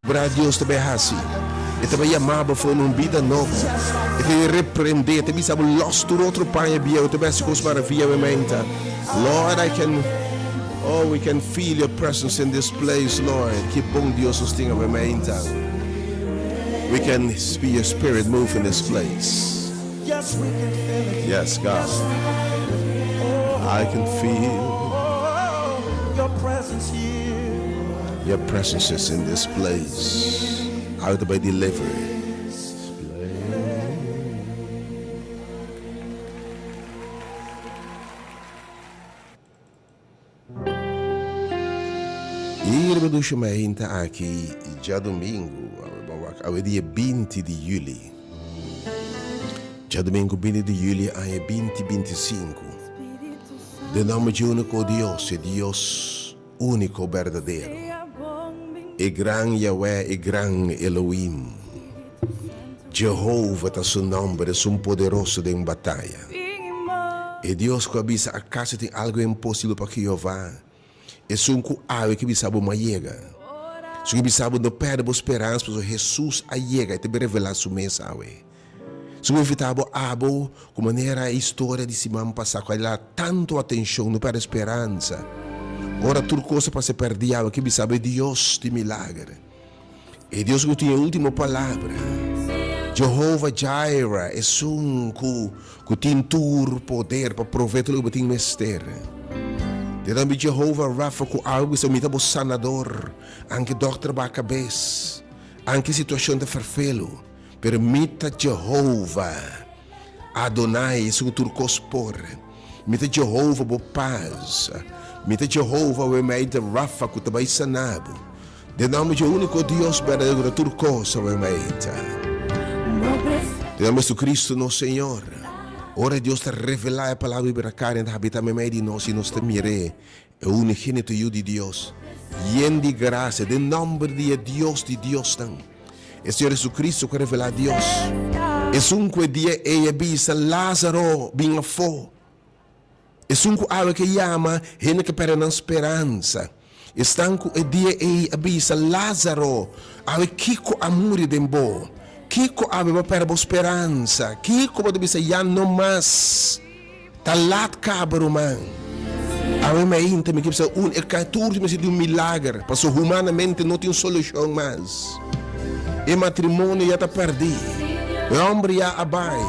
Bra Dios ta bai hasi. E ta bai yama bo for un bida nobo. E ta reprende, e ta bisa bo los tur otro paña bieu, e ta bai hasi kos maravia mi menta. Lord, I can, oh, we can feel your presence in this place, Lord. Ki bon Dios nos tin awe menta. We can see your spirit move in this place. Yes, we can feel it. Yes, God. Yes, we can feel it. Oh, I can feel your presence here. Your presence is in this place. Out by delivered. I riba dushi mainta aki djadumingu, awe dia 20 di juli. Djadumingu 20 di juli aña 2025. Den nomber dje úniko Dios, e Dios úniko berdadero, e gran Yahweh, e gran Elohim. Jehovah ta su nomber, esun poderoso den bataya. E Dios ku a bisa, Akaso tin algu imposibel pa Jehová? Esun ku awe ke bisa bo ma yega. Esun ke bisa bo no pèrdè bo speransa pasobra Hesus a yega, e ta bin revelá su mes awe. Esun ku invitá bo abo ku manera e historia di siman pasá ku a hala tantu atenshon, no pèrdè speransa. Ora tur kos a pasa pèrdí awe ke bisa bo e Dios di milager. E Dios ku tin e último palabra. Jehova Jireh, esun ku ku tin tur poder pa provee tur loke bo tin mester. Te tambe Jehova Rapha ku awe bisa mi ta bo sanador, anke dòkter ba kabes, anke situashon ta ferfelu, pero mi ta Jehova. Adonai, esun ku tur kos por. Mi ta Jehova bo pas. Mi ta Jehova awe mei ta Rapha ku ta bai sana bo. Den nomber dje úniko Dios berdadero ku ta tur kos awe mei ta. Den nomber Jesucristo nos Señor. Ora Dios ta revelá e palabra di bira karni ta habitá meimei di nos i nos ta mir'é, e unigénito Yu di Dios, yen di grasia, den nomber di e Dios di diosnan, e Señor Jesucristo ku a revelá Dios. Esun ku e dia ei a bisa, Lázaro, bin afó. Esun ku awe ke yama hende ke pèrdè nan speransa. Esnan ku e dia ei a bisa, Lázaro, awe kiko a muri den bo? Kiko awe bo a pèrdè bo speransa? Kiko bo ta bisa, Ya no mas? Ta lat kaba, ruman. Awe mainta mi ke bisa un e tur tin mester di un milager, pasobra humanamente no tin solushon mas. E matrimonio ya ta pèrdí. E hòmber ya a bai.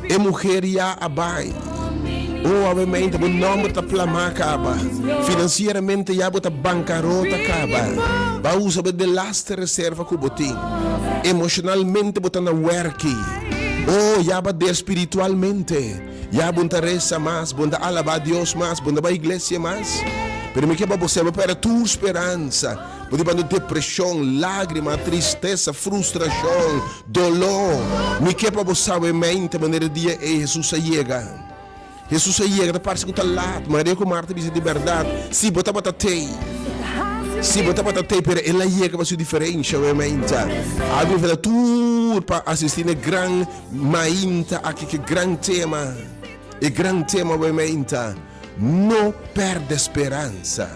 E muher ya a bai. Oh, awe mainta bo nòmber ta plamá kaba. Finansieramente ya bo ta bankarota kaba. Bo a usa bo delaste reserva ku bo tin. Emoshonalmente bo ta na wèrki. Oh, ya bo a der spiritualmente. Ya bo no ta resa mas, bo no ta alabá Dios mas, bo no ta bai iglesia mas. Pero mi ke pa bo sèba pèrdè tur speransa. Bo ta banda depreshon, lágrima, tristesa, frustrashon, doló. Mi ke pa bo sa e mente manera e dia ei Hesus a yega. Hesus a yega, ta parse ku ta lat. Maria ku Marta bisa di bèrdat, si bo tabata tei. Si bo tabata tei, pero el a yega pa su diferensha e mente. Algu a invitá tur pa asistí na e gran mainta aki ku e gran tema. E gran tema e mainta, No pèrdè speransa.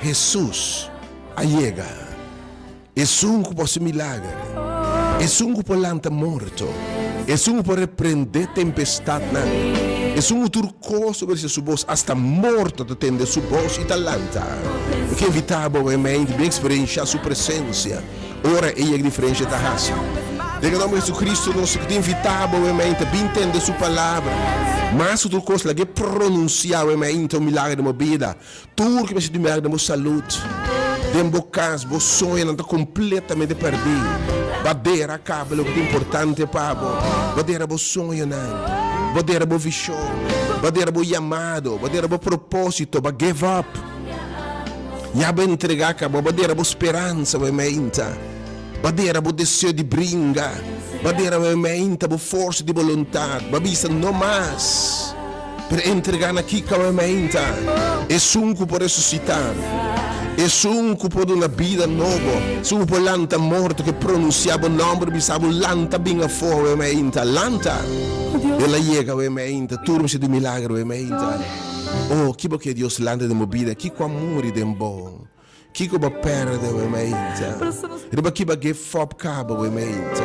Hesus a yega, esun ku por hasi milager, esun ku por lanta morto, esun ku por reprendé tempestatnan, esun ku tur kos obedesé su bos, asta morto ta tende su bos i ta lanta. Mi ke invitá bo awe di bin eksperenshá su presensia ora e yega diferensha ta hasi. Den e nòmber di Jesucristo nos ta invitá bo awe bin tende su palabra. Mas ku tur kos lag'é pronunsiá awe un milager den bo bida. Tur ki mester di mèk den bo salud, den bo kas, bo soñonan ta kompletamente pèrdí. Bo dera kaba loke ta importante pa bo. Bo dera bo soñonan, bo dera bo vishon, bo dera bo yamado, bo dera bo propósito, bo give up. Ya bo entregá kaba, bo dera bo speransa bo meinta, bo dera bo deseo di bringa, bo dera bo meinta bo forsa di boluntat, bo bisa no mas. Pero entregá na kiko awe mainta? Esun ku por resusitá, esun ku por duna bida nobo, esun ku por lanta morto, ke pronunsiá bo nòmber bisa bo, Lanta bin afó awe mainta, lanta! El a yega awe mainta, tur mester di milagro awe mainta. Oh, ki bo ke Dios lanta den bo bida? Kiko a muri den bo? Kiko bo a pèrdè awe mainta? Riba ki bo a give up kaba awe mainta?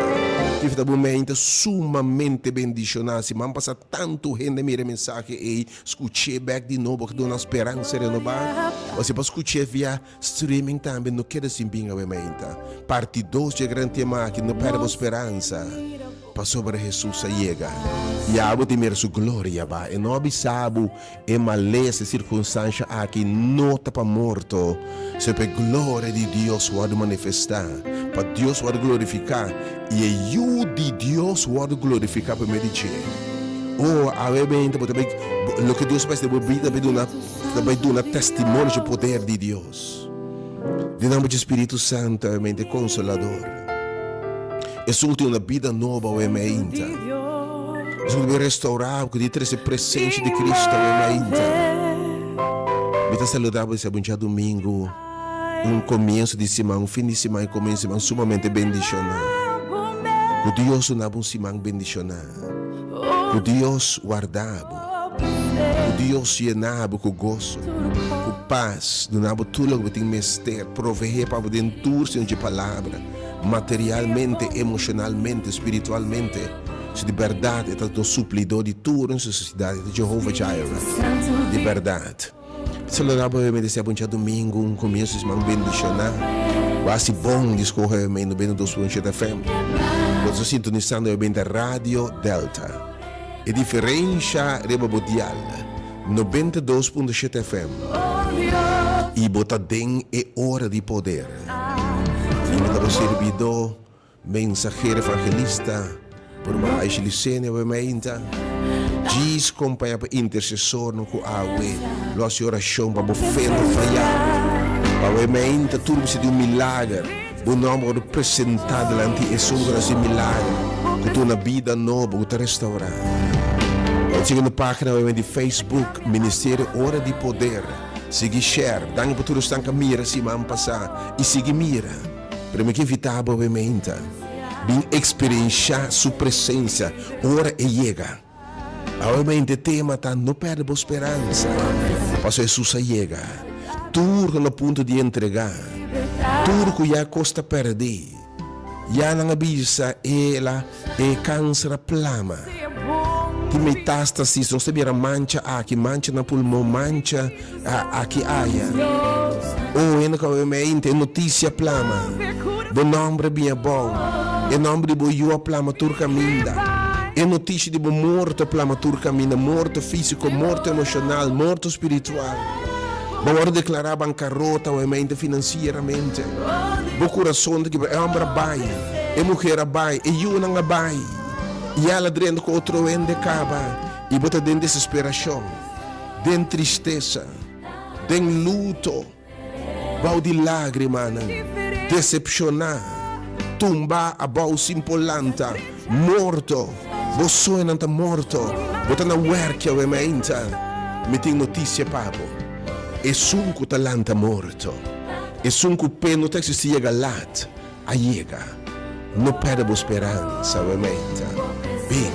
Kiko ta bo mainta sumamente bendishoná? Siman pasá tantu hende a mira e mensahe ei, skuch'é bèk di nobo, ku duna speransa renobá. O si bo a skuch'é via streaming tambe, no keda sin bin awe mainta. Parti dos dje gran tema aki, No pèrdè bo speransa. Pasobra Hesus a yega, i abo tin mira su gloria ba. E no a bisa bo e malesa, e sirkunstansha aki no ta pa morto, sino pa e gloria di Dios wòrdu manifestá, pa Dios wòrdu glorifiká i e Yu di Dios wòrdu glorifiká pa medio di dje. O, awe beinta bo ta bai, loke Dios a hasi den bo bida ta bai duna, ta bai duna testimonio dje poder di Dios. Den nomber dje Spiritu Santu, awe meinta e Konsolador. Esun ku tin una bida nobo awe meinta. Esun ku ta bin restaurá bo, ku tin trese presensia di Kristu awe meinta. Mi ta saluda bo disa bon djadumingu, un komienso di siman, un fin di siman i komienso di siman sumamente bendishoná. Ku Dios duna bo un siman bendishoná. Ku Dios warda bo. Ku Dios yena bo ku goso, ku pas, duna bo tur loke bo tin mester, proveé pa bo den tur sino dje Palabra, materialmente, emoshonalmente, spiritualmente. Si di bèrdat e ta nos suplidó di tur nos nesesidat, e ta Jehovah Jireh, di bèrdat. Saludá bo mi desea bon djadumingu, un komienso di siman bendishoná. Bo hasi bon di skohe mi 92.7 FM. Bo ta sintonisando e benta Radio Delta. E diferensha riba bo dial, 92.7 FM. I bo ta den e ora di poder. I mi ta bo sirbidó. Mensahero evangelista por ruman Aisha Lucenia awe mainta. Djis kompañá pa intersesornan ku awe lo hasi orashon pa bo fe no fayá. Pa awe mainta tur bisa di un milager, bo nòmber wòrdu presentá dilanti esun ku ta hasi milager, ku duna bida nobo, ku ta restourá. Bo sigui nos página awe di Facebook, Ministerio Ora di Poder. Sigui share. Danki pa tur esnan ku a mira siman pasá i sigui mira. Pero mi ke invitá bo awe meinta, bin eksperenshá Su presensia ora E yega. Awe meinta e tema ta No pèrdè bo speransa, pasobra Hesus a yega. Tur ku na punto di entregá, tur ku ya kos ta pèrdí, ya nan a bisa el a e kanser a plama. Tin metástasis, nos ta bira mancha aki, mancha na pulmon, mancha aki aya. Oh, hende ku a mente, e notisia plama. Bo nòmber a bin abou. E nòmber di bo yu a plama tur kaminda. E notisia di bo morto a plama tur kaminda, morto físiko, morto emoshonal, morto spiritual. Bo a wòrdu deklará bankarota, mente finansieramente. Bo kurason ta kibra. E hòmber a bai, e muher a bai, e yunan a bai. I el a drenta ku otro hende kaba, i bo ta den desesperashon, den tristesa, den luto, bou di lágrimanan, desepshoná, tumbá abou sin por lanta, morto. Bo soñonan ta morto. Bo ta na wèrki awe mainta. Mi tin notisia pa bo. Esun ku ta lanta morto, esun ku p'e no ta eksistí yega lat, A yega. No perde bo speransa, awe meinta. Bin,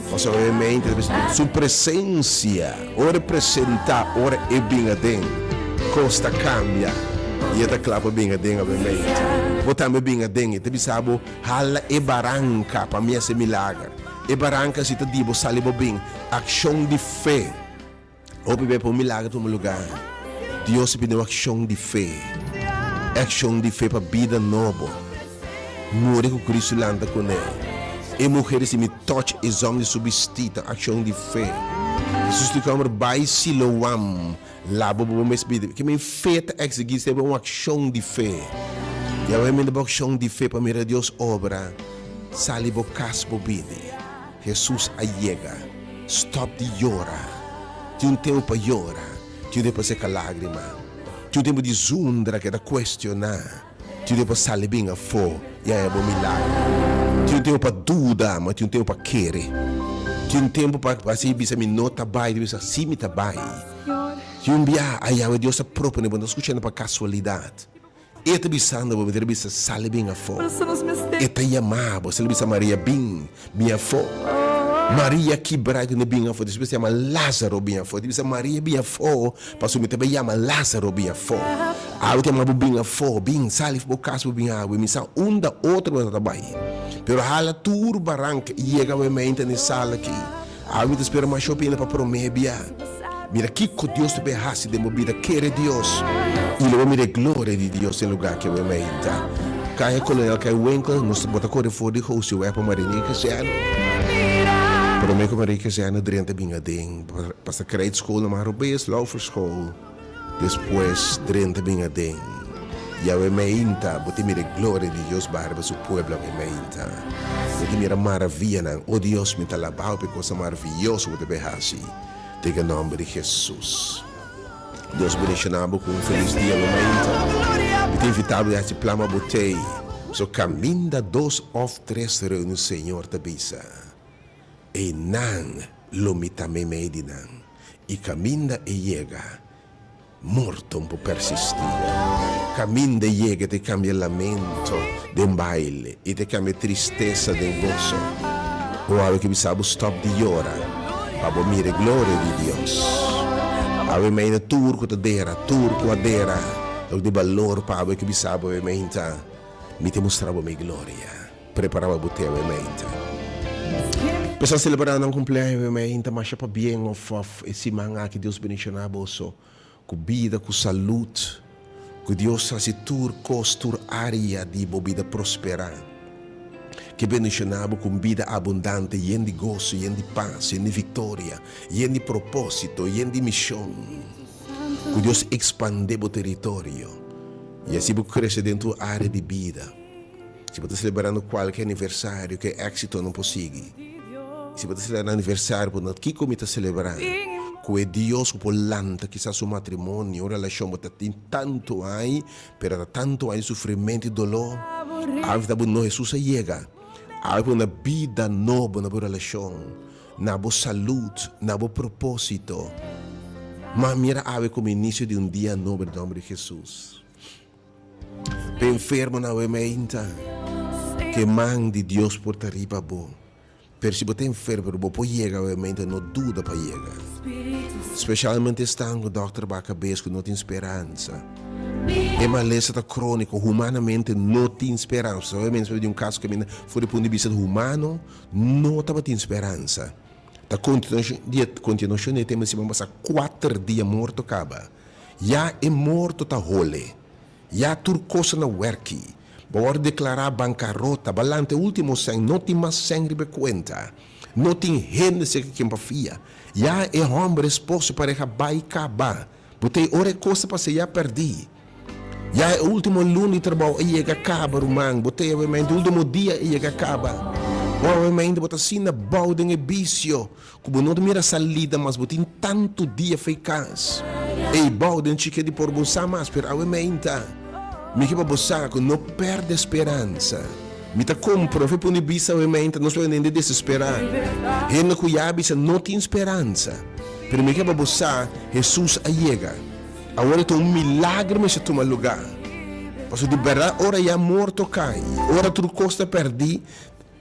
pasobra awe meinta ta bisa Su presencia, ora e presenta, ora e bin aden, cos ta cambia y e ta cla pa bin aden awe meinta. Bo tambe bin aden, e ta bisa bo, hala e baranca pa mi haci milager. E baranca si ta di bo, sali bo bin. Accion di fe. Hopi bes pa un milager tuma lugar, Dios a bini un accion di fe, e accion di fe pa bida nobo. Muri cu Cristo y lanta cune. E muher di mi touch e zom di su bisti, ta un accion di fe. Jesus di cu homber, Bay Siloam, laba bo mes bida. Ke men fe ta exigi ser un accion di fe. Y awe mi ta bo accion di fe pa mira Dios obra, sali bo cas bo bini. Hesus a yega. Stòp di yora. Tin un tempu pa yora, tin un tempu pa seka lágrima, tin un tempu di zundra keda kuestioná, tin un tempu pa sali bin afó i haña bo milager, tin un tempu pa duda, ma tin un tempu pa kere, tin un tempu pa hasi bisa mi no ta bai, tin bisa si mi ta bai. Tin un biaha a Yahweh Dios ta propone bo, no ta skuchando pa kasualidat. E ta bisando bo, mi ta bisa, Sali bin afó. E ta yama bo, sali bisa Maria, Bin, bin afó. Maria kibra i bin afó. Despues ta yama Lázaro bin afó. E ta bisa Maria, Bin afó, pasobra mi ta bai yama Lázaro bin afó. Awe ta yama bo bin afó, bin, sali for bo kas bo bin awe. Mi sa unda otro bo ta bai. Pero hala tur baranka i yega awe meinta na e sala aki. Awe mi ta spera masha hopi hende pa promé bia. Mira kiko Dios ta bay hasi den bo bida. Kere Dios i lo bo mira e gloria di Dios den lugar ki awe meinta. Kaya Kolonel Kai Winkel, nos bo ta kore for di Josiweg pa Marinien Kazerne. Promé ku Marinien Kazerne drenta bin aden, pasa Krijtschool na Marobes, Lauferschool. Despues drenta bin aden. Yahweh meinta, bo tin mira e gloria di Dios baha riba su pueblo awe meinta. Bo tin mira maravianan. O Dios, mi ta alabao pa e cosa maraviyoso bo ta bay haci. Den e nomber di Jesus. Dios bendiciona bo cu un feliz dia awe meinta. Mi ta invita bo di haci plan pa bo tey. So caminda dos of tres reuni Señor ta bisa, Eynan lo mi ta meimei di nan. I kaminda e yega, morto por persistí. Kaminda e yega te kambia lamento den baile i te kambia tristesa den goso. O awe ke bisa bo stòp di yora pa bo mira e gloria di Dios. Awe mainta tur ku ta dera, tur ku a dera, loke di balor pa awe ke bisa bo awe mainta, mi ta mustra bo mi gloria. Prepara pa bo te awe mainta. P'esnan selebrá nan kumpleaño awe mainta, masha pabien of of e siman aki Dios bendishoná boso ku bida, ku salud, ku Dios hasi tur kos, tur área di bo bida prosperá. Ke bendishoná bo ku un bida abundante, yen di goso, yen di pas, yen di viktoria, yen di propósito, yen di mishon. Ku Dios ekspandé bo teritorio i hasi bo krese den tur área di bida. Si bo ta selebrando kualke aniversario ku e éksito no por sigui. Si bo ta selebrando aniversario por nota kiko mi ta selebrá ku e Dios ku por lanta kisas un matrimonio, un relashon bo ta tin tantu aña, pero ta tantu aña di sufrimentu i doló. Awe ta bo no Hesus a yega. Awe por na bida nobo na bo relashon, na bo salud, na bo propósito. Ma mira awe komo inisio di un dia nobo den nomber di Hesus. P'e enfermonan awe meinta, ke man di Dios por ta riba bo. Pero si bo ta enfermo pero bo por yega awe meinta, no duda pa yega. Speshalmente esnan ku dòkter ba kabes ku no tin speransa. E malesa ta króniko, humanamente no tin speransa. Awe meinta di un kaso kaminda for di punto di bista humano no tabatin speransa. Ta kontinuashon di e tema di siman pasá, kuater dia morto kaba. Ya e morto ta hole. Ya tur cosa na werki. Bo wòrdu deklará bankarota. Bo a lanta e último sèn. No tin mas sèn riba e kuenta. No tin hende serka ken pa fia. Ya e hòmber, esposo, pareha bai kaba. Bo ta e ora e kos ta pasa ya pèrdí. Ya e último luna di trabou a yega kaba, ruman. Bo ta e awemente último dia a yega kaba. Bo awemente bo ta asina bou den e bisio. Ku bo no ta mira salida mas, bo tin tantu dia fei kas. Ey bou den chike di por bo sa mas, pero awe meinta mi ke pa bo sa ku no perde speransa. Mi ta kompro fe pone bisa awe meinta nos por hende desesperá, hende ku ya bisa no tin speransa, pero mi ke pa bo sa Hesus a yega. Awor e ta un milagro mester tuma lugá. Pasobra di bèrdat ora ya morto kai, ora tur kos ta pèrdí,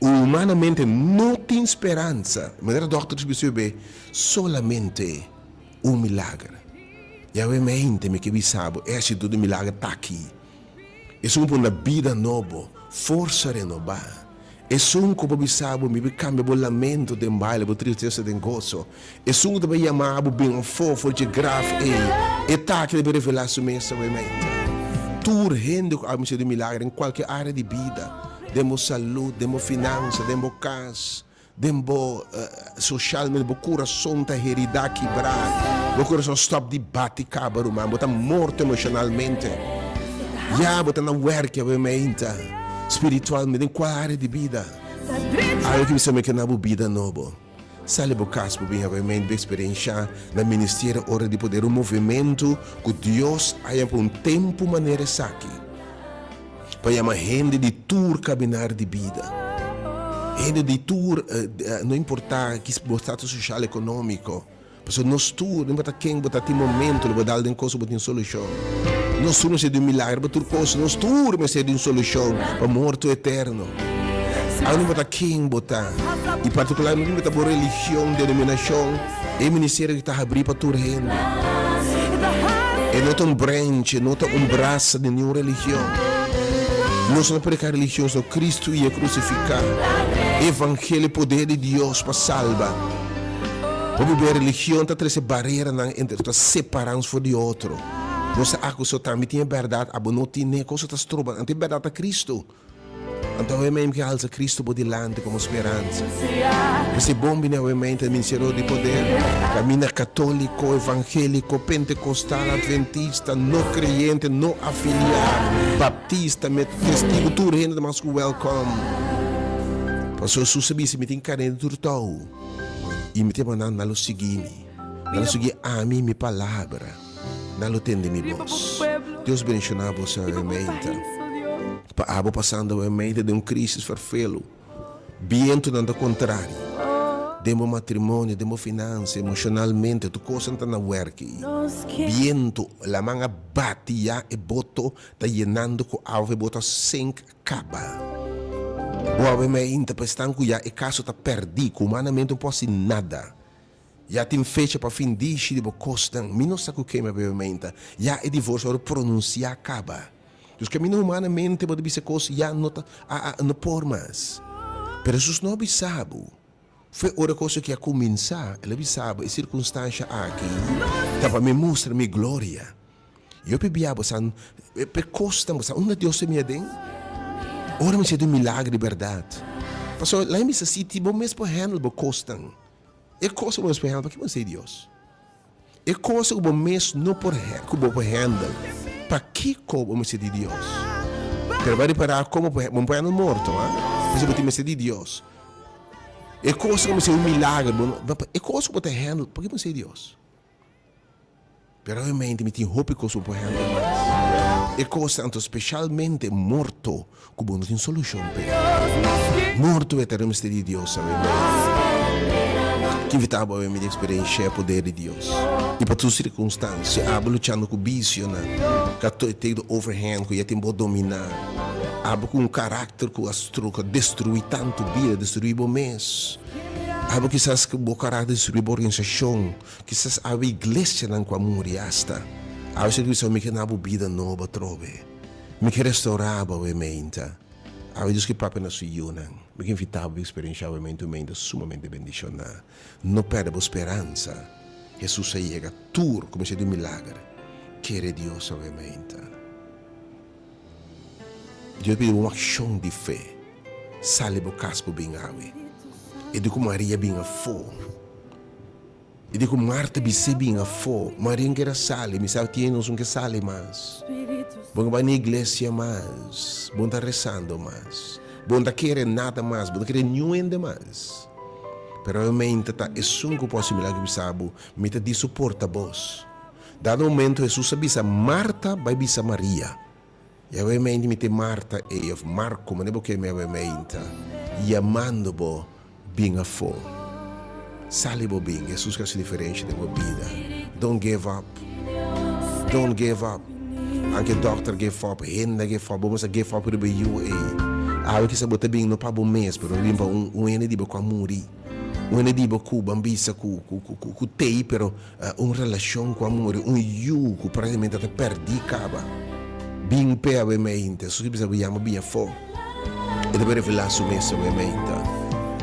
Humanamente no tin speransa. Manera dòkter bisa be, solamente un milager. Yahweh mente mi ke bisa bo, e hasidu di milager ta aki. Esun ku pone bida nobo, forsa renobá. Esun ku por bisa bo, mi por kambia bo lamento den baile, bo tristesa den goso. Esun ku ta bai yama bo bin afó for dje graf ei, e ta aki ta bai revelá su mes Yahweh mente. Tur hende ku a mester di milager den kualke área di bida. Den bo salud, den bo finansa, den bo kas, den bo socialmente, bo kurason ta heridá, kibrá, bo kurason stòp di bati kaba ruman, bo ta morto emoshonalmente, ya bo ta na wèrki awe meinta, spiritualmente, den kua área di bida? Awe ki bisa mi ke na bo bida nobo, sali bo kas bo bin awe meinta bo eksperenshá na ministerio Ora di Poder un movementu ku Dios a yama pa un tempu manera esaki. Pa yama hende di tur kaminar di bida, hende di tur, no importá ki bo status soshal ekonómiko, pasobra nos tur, no importá ken bo ta, tin momento lo bo dal den kos ku bo tin solushon. Nos tur mester di un milagro pa tur kos, nos tur mester di un solushon pa morto eterno. Awe no importá ken bo ta, i partikularmente no importá bo religion, denominashon, e ministerio aki ta habrí pa tur hende. E no ta un branch, e no ta un brasa di niun religion. Nos no prediká religion, sino Cristo i e krusifiká. Evangelio e poder di Dios pa salba. Hopi bia religion ta trese bareranan entre, ta separá nos for di otro. Nos ta akusá tambe tin e bèrdat, abo no tin'é, kosa ta stroba nan. Anto e bèrdat ta Cristo. Anto awe mei mi ke alsa Cristo bo dilanti komo speransa. Mester bon bini awe mei ta e Ministerio di Poder, kaminda katoliko, evangeliko, pentekostal, adventista, no kreyente, no afiliá, baptista, met, testigo, tur hende ta mas ku wèlkòm. Pasobra Hesus a bisa, Mi tin karné di tur tou, i mi ta yama nan, nan lo sigui mi. Nan lo sigui ami i mi palabra. Nan lo tende mi bos. Dios bendishoná boso awe meinta. Pa abo pasando awe medio den un crisis ferfelu, bientonan ta contrario, den bo matrimonio, den bo finansa, emocionalmente, tur cosnan ta na werki. Biento, laman a bati ya e boto ta yenando cu awa, e boto a sink caba. Bo awe meinta pa esnan cu ya e caso ta perdi, cu humanamente no por haci nada. Ya tin fecha pa fin dishi di bo kosnan. Mi no sa ku kema bebe menta. Ya e divorsio a wòrdu pronunsiá kaba. Dus kaminda humanamente bo ta bisa kos ya no ta a a no por mas. Pero Hesus no a bisa bo. Fue ora kos aki a kuminsá, El a bisa bo e sirkunstansha aki ta pa mi mustra mi gloria. Yo pibia bo sa p'e kosnan bo sa unda Dios ta mira den? Ora mi siente un milagro di bèrdat. Pasobra laga mi bisa si ti bo mes por handle bo kosnan. E kos ku bo mes por handle, pakiko bo mester di Dios? E kos ku bo mes no por ku bo por handle, pakiko bo mester di Dios? Pero bo a ripará komo bo no por handle morto, ha? P'esei bo tin mester di Dios. E kos ku mester un milager, bo no, e kos ku bo ta handle, pakiko bo mester di Dios? Pero obviamente mi tin hopi kos ku bo por handle mas. E kosnan anto specialmente morto ku bo no tin solushon p'e. Morto e ta mester di Dios awe mes. Ki invita bo awe mi di experiencia e poder di Dios. I pa tur circunstancia abo luchando ku bicionan ku a take the overhand ku ya tin bo domina. Abo ku un karakter ku a ku a destrui tantu bida, destrui bo mes. Abo kisas ku bo karakter destrui bo organisashon. Kisas awe iglesianan ku a muri asta awe sa bisa mi ke na bo bida nobo atrobe. Mi ke restaurá bo awe meinta. Awe Dios ke papia na su yunan. Mi ke invitá bo pa eksperenshá awe meinta un meinta sumamente bendishoná. No pèrdè bo speransa. Hesus a yega tur ku mester di un milager. Kere Dios awe meinta. Dios pidi bo un akshon di fe. Sali bo kas bo bin awe. E di ku Maria bin afó. E di ku Marta bis'é bin afó. Maria no kere a sali. Mi sa tin nos no ke sali mas. Bo no bai na iglesia mas. Bo no ta resando mas. Bo no ta kere nada mas. Bo no kere niun hende mas. Pero realmente ta esun ku por hasi milagro bisa bo, Mi ta di su portabos. Dado momento Hesus a bisa Marta bai bisa Maria. Yahweh meinta mi te Marta ei of Marco mane bo keme Yahweh meinta yamando bo bin afo. Sali bo bin Hesus ke hasi diferensha den bo bida. Don't give up. Don't give up. Anke dokter give up, hende give up, bo mes a give up riba e yu ei. Awe kisa bo ta bin no pa bo mes pero bo ta bin pa un hende di bo ku a muri. Un hende di bo ku ban bisa ku ku tei pero un relashon ku a muri, un yu ku praktikamente ta pèrdí kaba. Bin p'e awe meinta. Esun ki bisa bo yama bin afó. E ta bin revelá su mes awe meinta.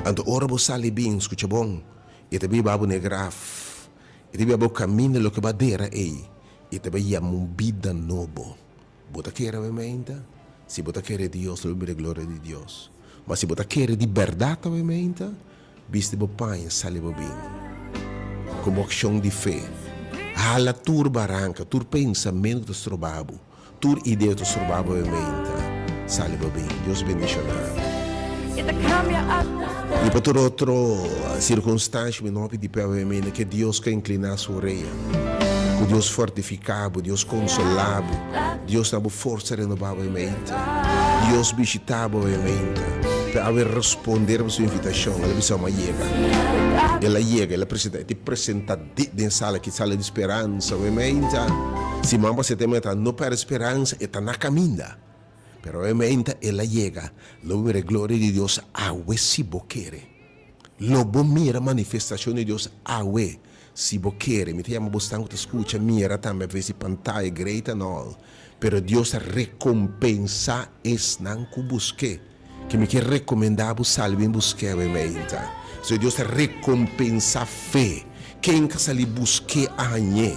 Anto ora bo sali bin, skucha bon, e ta bin hiba bo na e graf. E ta bin hiba bo kaminda loke bo a dera ei. E ta bin yama un bida nobo. Bo ta kere awe meinta? Si bo ta kere Dios, lo bo mira e gloria di Dios. Ma si bo ta kere di bèrdat awe meinta, bisti bo paña, sali bo bin. Ku bo akshon di fe, hala tur baranka, tur pensamentu ku ta stroba bo, tur idea ku ta stroba bo awe meinta, sali bo bin. Dios bendishoná bo. I pa tur otro sirkunstansha mi no a pidi p'e awe meinta, ke Dios ka inkliná su orea. Ku Dios fortifiká bo, Dios konsolá bo, Dios na bo forsa renobá bo e meinta. Dios bishitá bo e meinta. P'e awe respondé riba su invitashon, el a bisa bo a yega. El a yega, el a presentá, e tin presentá dit den sala aki, sala di speransa, bo e meinta. Siman pasá e ta meta, no pèrdè speransa, e ta na kaminda. Pero e meinta el a yega, lo bo mira e gloria di Dios awe si bo kere. Lo bo mira manifestashon di Dios awe. Si bo kere, mi ta yama bosnan ku ta skucha, mira tambe aves di pantaya, great and all, pero Dios ta rekompensá esnan ku busk'é. Ke mi ke rekomendá bo sali bin busk'é awe meinta. So Dios ta rekompensá fe. Ken ka sali busk'é a hañ'é.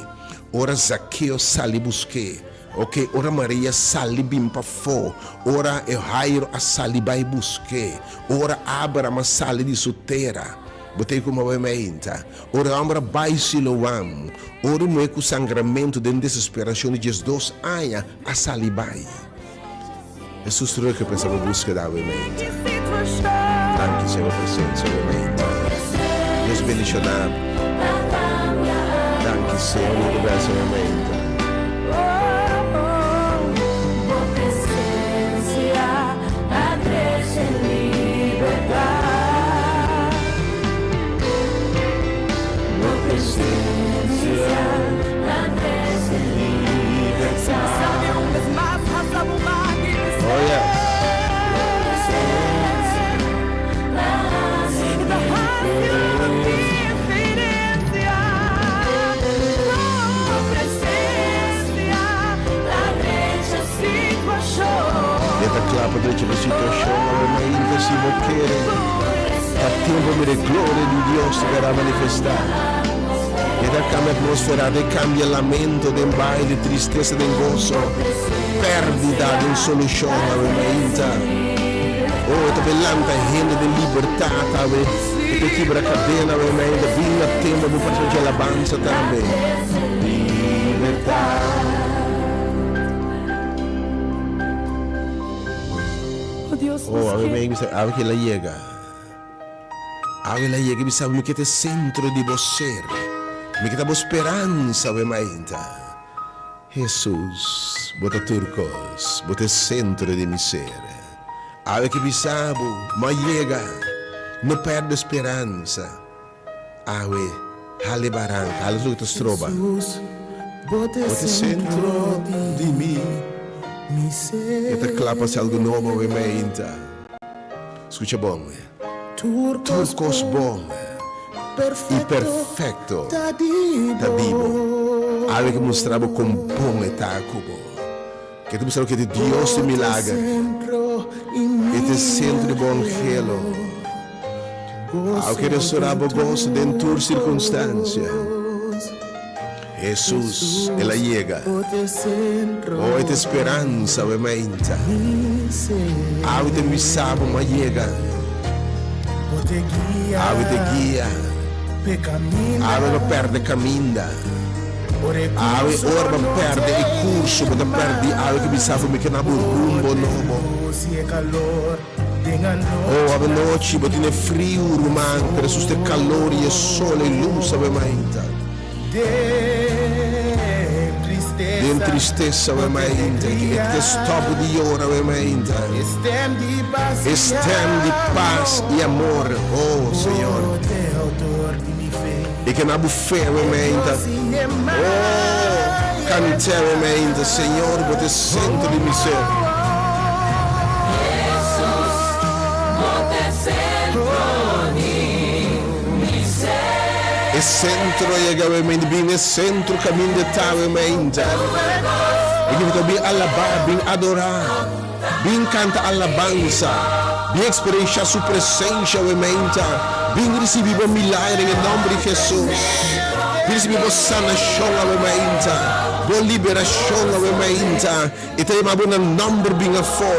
Ora Zakeo sali busk'é, oke, ora Maria sali bin pafó, ora e Jairo a sali bai busk'é, ora Abraham a sali di su tera, Bo ta kuma bo meinta. Ora e hòmber a bai Siloam, ora e muhé ku sangramentu den desesperashon di diesdos aña a sali bai. Hesus rekompensa bo búskeda awe meinta. Danki Señor bo presensia awe meinta. Dios bendishoná bo. Danki Señor bo presensia awe meinta. Oh yes. E ta kla pa drecha bo situashon awe mainta si bo kere. Ta tempu mira e gloria di Dios ta bera manifestá. E ta kambia atmósfera, ta kambia lamento den baile, tristesa den goso, pèrdida den solushon awe mainta. Oh, e ta bai lanta hende den libertat awe, e ta kibra kadena awe mainta. Bin na tempu bo parse dje alabansa tambe. Libertat. Oh, awe mi bisa, awe ke la yega. Awe la yega i bisa, mi ke ta e sentro di bo ser. Mi ke ta bo speransa, awe mainta. Hesus, bo ta tur kos, bo ta e sentro di mi ser. Awe ke bisa bo, m'a yega, no pèrdè speransa. Awe, hala e baranka, hala loke ta stroba. Bo ta e sentro di mi. E ta kla pa hasi algu nobo awe meinta. Skucha bon. Tur kos bon i perfekto ta di bo. Awe ke mustra bo kon bon e ta ku bo. Ke ta mustra bo ke ta Dios di milager. E ta e sentro di bo angelo. Awe ke restorá bo goso den tur sirkunstansia. Hesus, el a yega. Oh, e ta e speransa awe mainta. Awe ta bisa bo ma yega. Awe ta guia. Awe no perde kaminda. Awe ora bo perde e kurso, bo ta perdi awe ke bisa bo mi ke na bo rumbo nobo. Oh, awe nochi bo tene friu, ruman, pero Hesus ta e kalor i e sol e lus awe mainta. Den tristesa awe mainta, e ke stop di yora awe mainta. E stem di pas i amor, oh Señor. E ke na bo fe awe mainta. Oh, kant'é awe mainta, Señor, bo ta e sentro di mi ser. E sentro a yega awe mainta, bin e sentro kaminda e ta awe mainta. E ke ta bin alabá, bin adorá, bin kanta alabansa, bin eksperenshá su presensha awe mainta, bin risibí bo milagre den e nòmber di Hesus, bin risibí bo sanashon awe mainta, bo liberashon awe mainta. E ta yama bo na nòmber bin afó.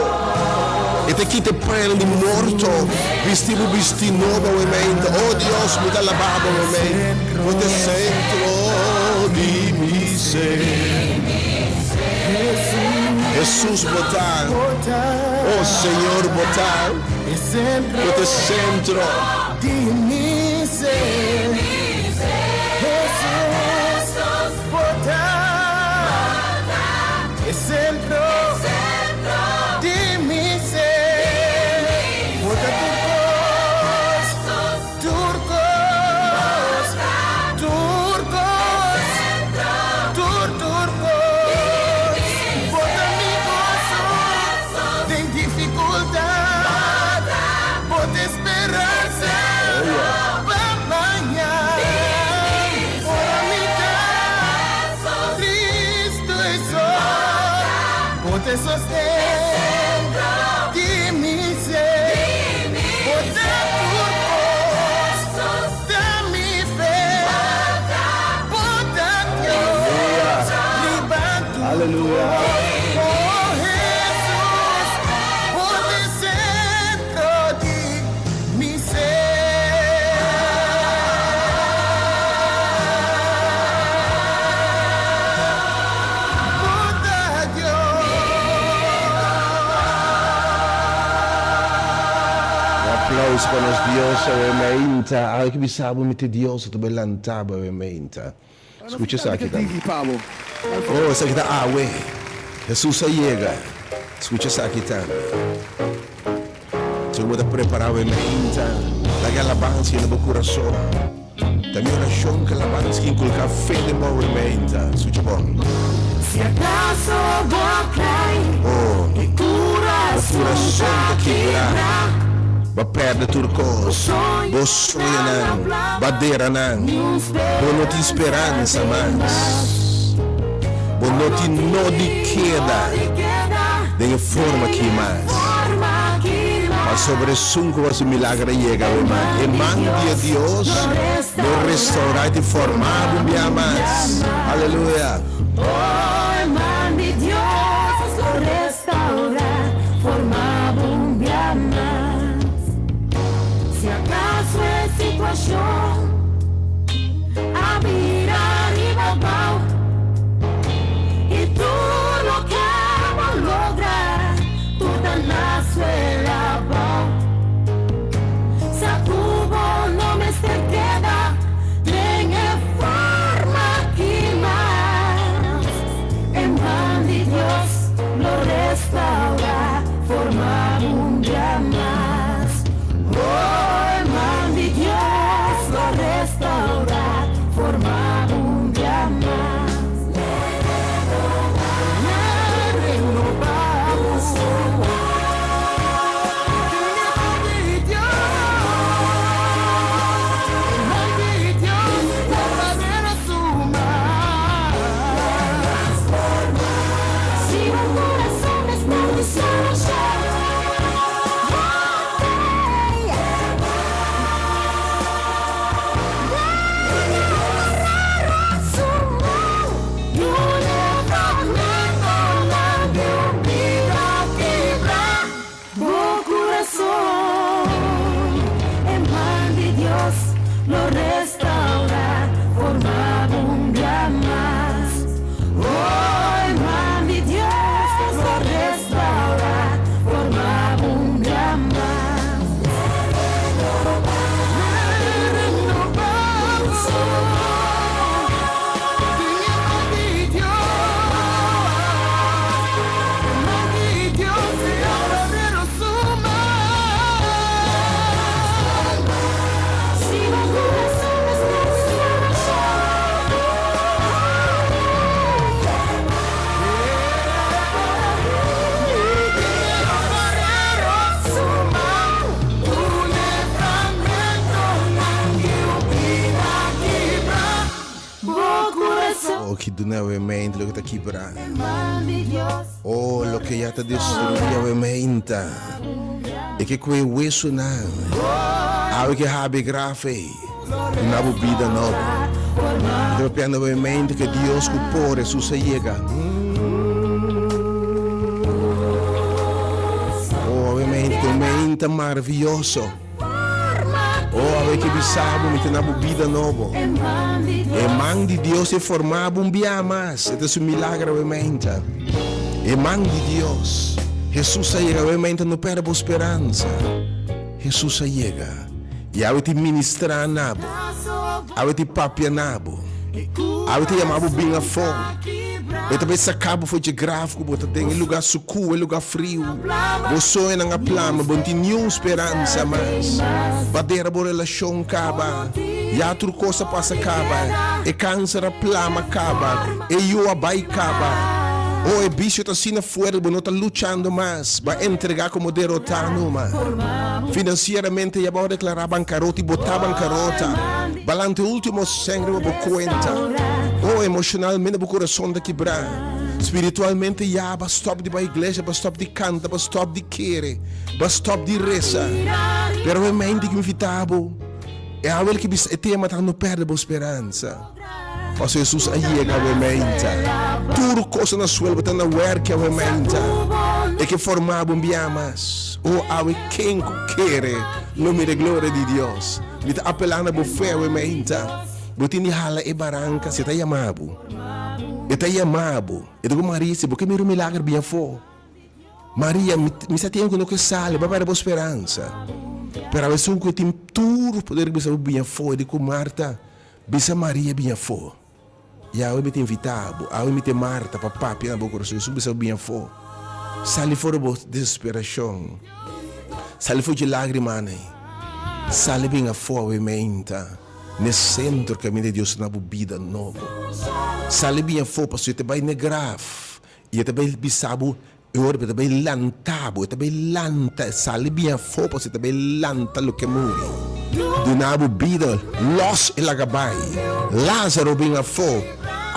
E ta kita e pañanan di morto, bisti bo bistí nobo awe mainta. O Dios, mi ta alabá bo awe mainta. Bo ta e sentro di mi ser. Hesus bo ta. O Señor bo ta. Bo ta e sentro. E centro di mi ser. Bo ta tur cos, tur cos, tur cos, tur tur cos. Bo ta mi goso den dificultad. Bo ta esperanza. Bo ta e sosten di mi ser. Bo ta tur kos, ta mi fe. Bo ta Dios riba tur kos. Oh Hesus, bo ta e sentro di mi ser. Un aplauso pa nos Dios awe meinta. Awe ki bisa bo mi te Dios ta bai lanta bo awe meinta. Scucha esaki tambe. Oh, esaki ta awe. Jesus a yega. Scucha esaki tambe. Si bo ta prepara awe meinta, laga e alabansa yena bo curason. Ta mi orashon ku alabansa ki inkulká fe den bo awe meinta. Skucha bon. Si akaso bo kai Oh, e bo kurason kurason ta ta kibrá. kibrá. Bo a pèrdè tur Bo kos, bo soñonan a soñonan, plama, bo a dera nan. niun Bo no tin speransa speransa den mas. mas. Bo Bo no no tin no di tin keda no di keda den e forma den ki e mas. forma ki Pasobra esun ku hasi milagro a yega awe man. E man di e Dios lo restourá i formá bo un bia mas. Aleluya! Sa ku bo no mester keda den e forma aki mas. E man di Dios lo restaurá forma un bia mas. Oh, e man di Dios lo restaurá forma un bia mas. Oh, ki duna awe meinta loke ta kibra. Oh, loke ya ta destrui awe meinta. E ke kue wesunan. Awe ke habi graf ei. Duna bo bida nobo. Mi ta papiando awe meinta ke Dios ku por Hesus a yega. Oh, awe meinta, un meinta maraviyoso. Oh, awe ke bisa bo mi ta na bo bida nobo. E man di Dios e forma bo un bia mas. E ta su milagro awe meinta. E man di Dios. Hesus a yega awe meinta no perde bo speransa. Hesus a yega. I awe ti ministra na bo. Awe ti papia na bo. Awe ta yama bo bin afó. E ta bai saka bo for dje graf ku bo ta den, e lugá sukú, e lugá friu. Bo soñonan a plama, bo no tin niun speransa mas. Badera bo relashon kaba, ya tur kos a pasa kaba, e kanser a plama kaba, e yu a bai kaba. Oh, e bisio ta asina fuerte, bo no ta luchando mas, bo a entregá komo derotá numa. Finansieramente ya bo a deklará bankarota i bo ta bankarota. Balante último sèn riba bo kuenta. Oh, emoshonalmente bo kurason ta kibrá. Spiritualmente ya bo a stòp di bai iglesia, bo a stòp di kanta, bo a stòp di kere, bo a stòp di resa. Pero e mente ku mi invitá bo, e awel ki bisa e tema ta no pèrdè bo speransa. Pasobra Hesus a yega awe meinta. Tur kos na suelo bo ta na wèrki awe meinta. E ke formá bo un bia mas. O awe ken ku kere lo mira e gloria di Dios. Mi ta apelá na bo fe awe meinta. Bo tin di hala e baranka si e ta yama bo. E ta yama bo. E ta ku Maria si bo ke mira un milager bin afó. Maria, mi sa tin ku no ke sali, bo a pèrdè bo speransa. Pero awe esun ku tin tur poder bisa bo bin afó. E di ku Marta, Bisa Maria bin afó. Yahweh mi ta invitá bo, awe mi ta e Marta pa papia na bo kurason. Hesus bisa bo bin afó. Sali for di bo desesperashon. Sali for dje lágrimanan ei. Sali bin afó awe meinta n'e sentro kaminda Dios ta na bo bida nobo. Sali bin afó pasobra e ta bai n'e graf i e ta bai bisa bo E ora bo ta bai lanta bo, e ta bai lanta, sali bin afó pasobra e ta bai lanta loke a muri. Duna bo bida, lòs e laga bai. Lázaro bin afó.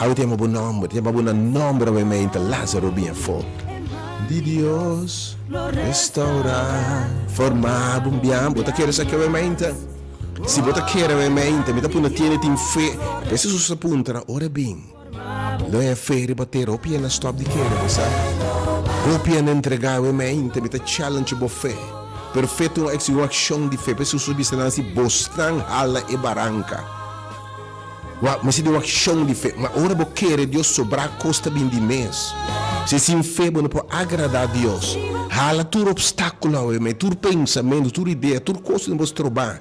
Awe ta yama bo nòmber, ta yama bo na nòmber awe meinta, Lázaro bin afó. Di Dios restaurá, formá bo un bian. Bo ta kere esaki awe meinta? Si bo ta kere awe meinta, mi ta puna tiene tin fe. P'esei Hesus a puntra, ora e bin. Lo e fe riba tera hopi hende a stop di kere bo sa. Hopi hende a entrega awe mente mi ta challenge bo fe. Pero fe ta un un accion di fe. P'esei Hesus bisa nan si bosnan hala e baranca. Wak mester di un accion di fe. Ma ora bo kere Dios sobra cos ta bin di mes. Si sin fe bo no por agrada Dios. Hala tur obstaculo awe mente, tur pensamento, tur idea, tur cos ku bo stroba.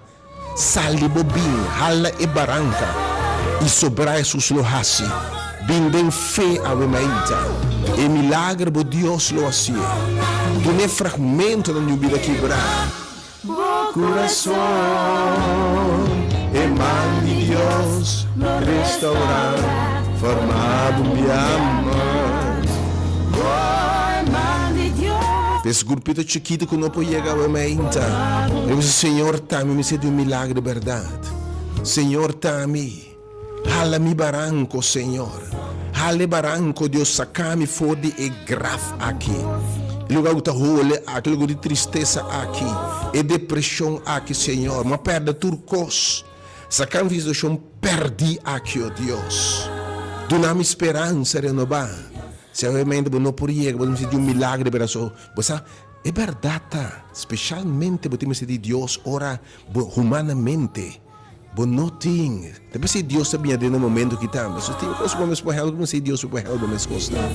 Sal di bo bin, hala e baranka, i sobrá Hesus lo hasi. Bin den fe awe mainta. E milager bo Dios lo hasié. Dun'é fragmentonan di un bida kibrá. Bo kurason, e man di Dios lo restourá, forma bo un bia mas. Des grupito chikito ku no por yega awe mainta. Mi bisa, Señor, ta mi mester di un milagro di bèrdat. Señor, ta mi. Hala mi baranko, Señor. Hala e baranko, Dios, saka mi for di e graf aki. E lugar ku ta hole aki, e lugar di tristesa aki, e depreshon aki, Señor. Mi a pèrdè tur kos. Saka mi for di e situashon pèrdí aki, o Dios. Duna mi speransa renobá. Si awe bo no por yega, bo ta mester di un milagro di bèrdat. So, bo sa, e bèrdat ta, speshalmente bo tin mester di Dios ora bo humanamente bo no tin. Ta p'esei Dios ta biña den e momento aki tambe. So, tin kos ku bo mes por hèlp, bo mester di Dios pa por hèlp bo mes kosnan.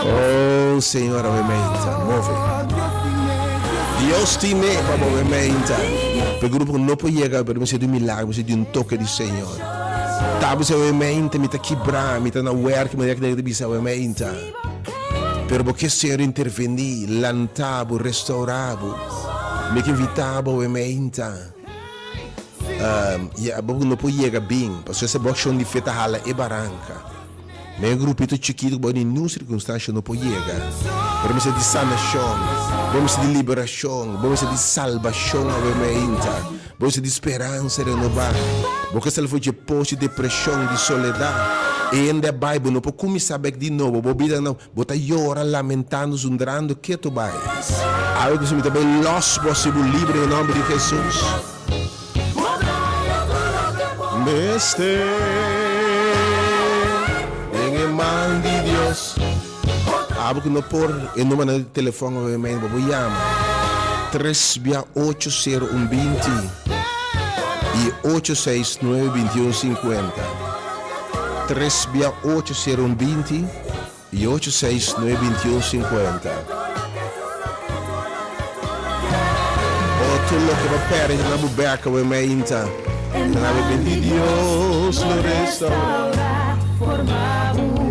Oh, Señor, awe meinta, move. Dios tine pa bo awe meinta. Pa e grupo ku no por yega, pero mester di un milagro, mester di un toke di Señor. Ta bisa awe meinta mi ta kibrá, mi ta na wèrk, mi ta bisa awe meinta. Pero bo ke Señor intervení, lanta bo, restaurá bo. Mi ke invitá bo awe meinta. Ya bo no por yega bin, pasobra esa bo akshon di fe ta hala e baranka. Na e grupito chikitu ku bo ningun sirkunstansha no por yega. Pero mester di sanashon, bo mester di liberashon, bo mester di salbashon awe meinta. Bo mester di speransa renobá. Bo ke sali for dje pos di depreshon, di soledat. E hende a bai, bo no por kuminsá bèk di nobo. Bo bida no, bo ta yora, lamentando, zundrando ketu bai. Awe ku mi ta bai lòs bo, hasi bo libre den nòmber di Hesus. Mester den e man di Dios. Abo ku no por e numbernan di telefòn obviamente bo por yama tres bia ocho sero un binti i ocho seis nuebe binti un sinkuenta tres bia ocho sero un binti i ocho seis nuebe binti un sinkuenta. Otro loke bo perde ta na bo bek awe meinta ta na bo binti Dios lo restaura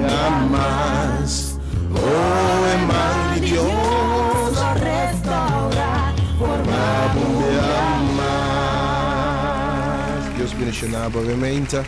ya mas oh e man di Dios lo restaura forma bo ya mas Dios bendiciona bo awe meinta.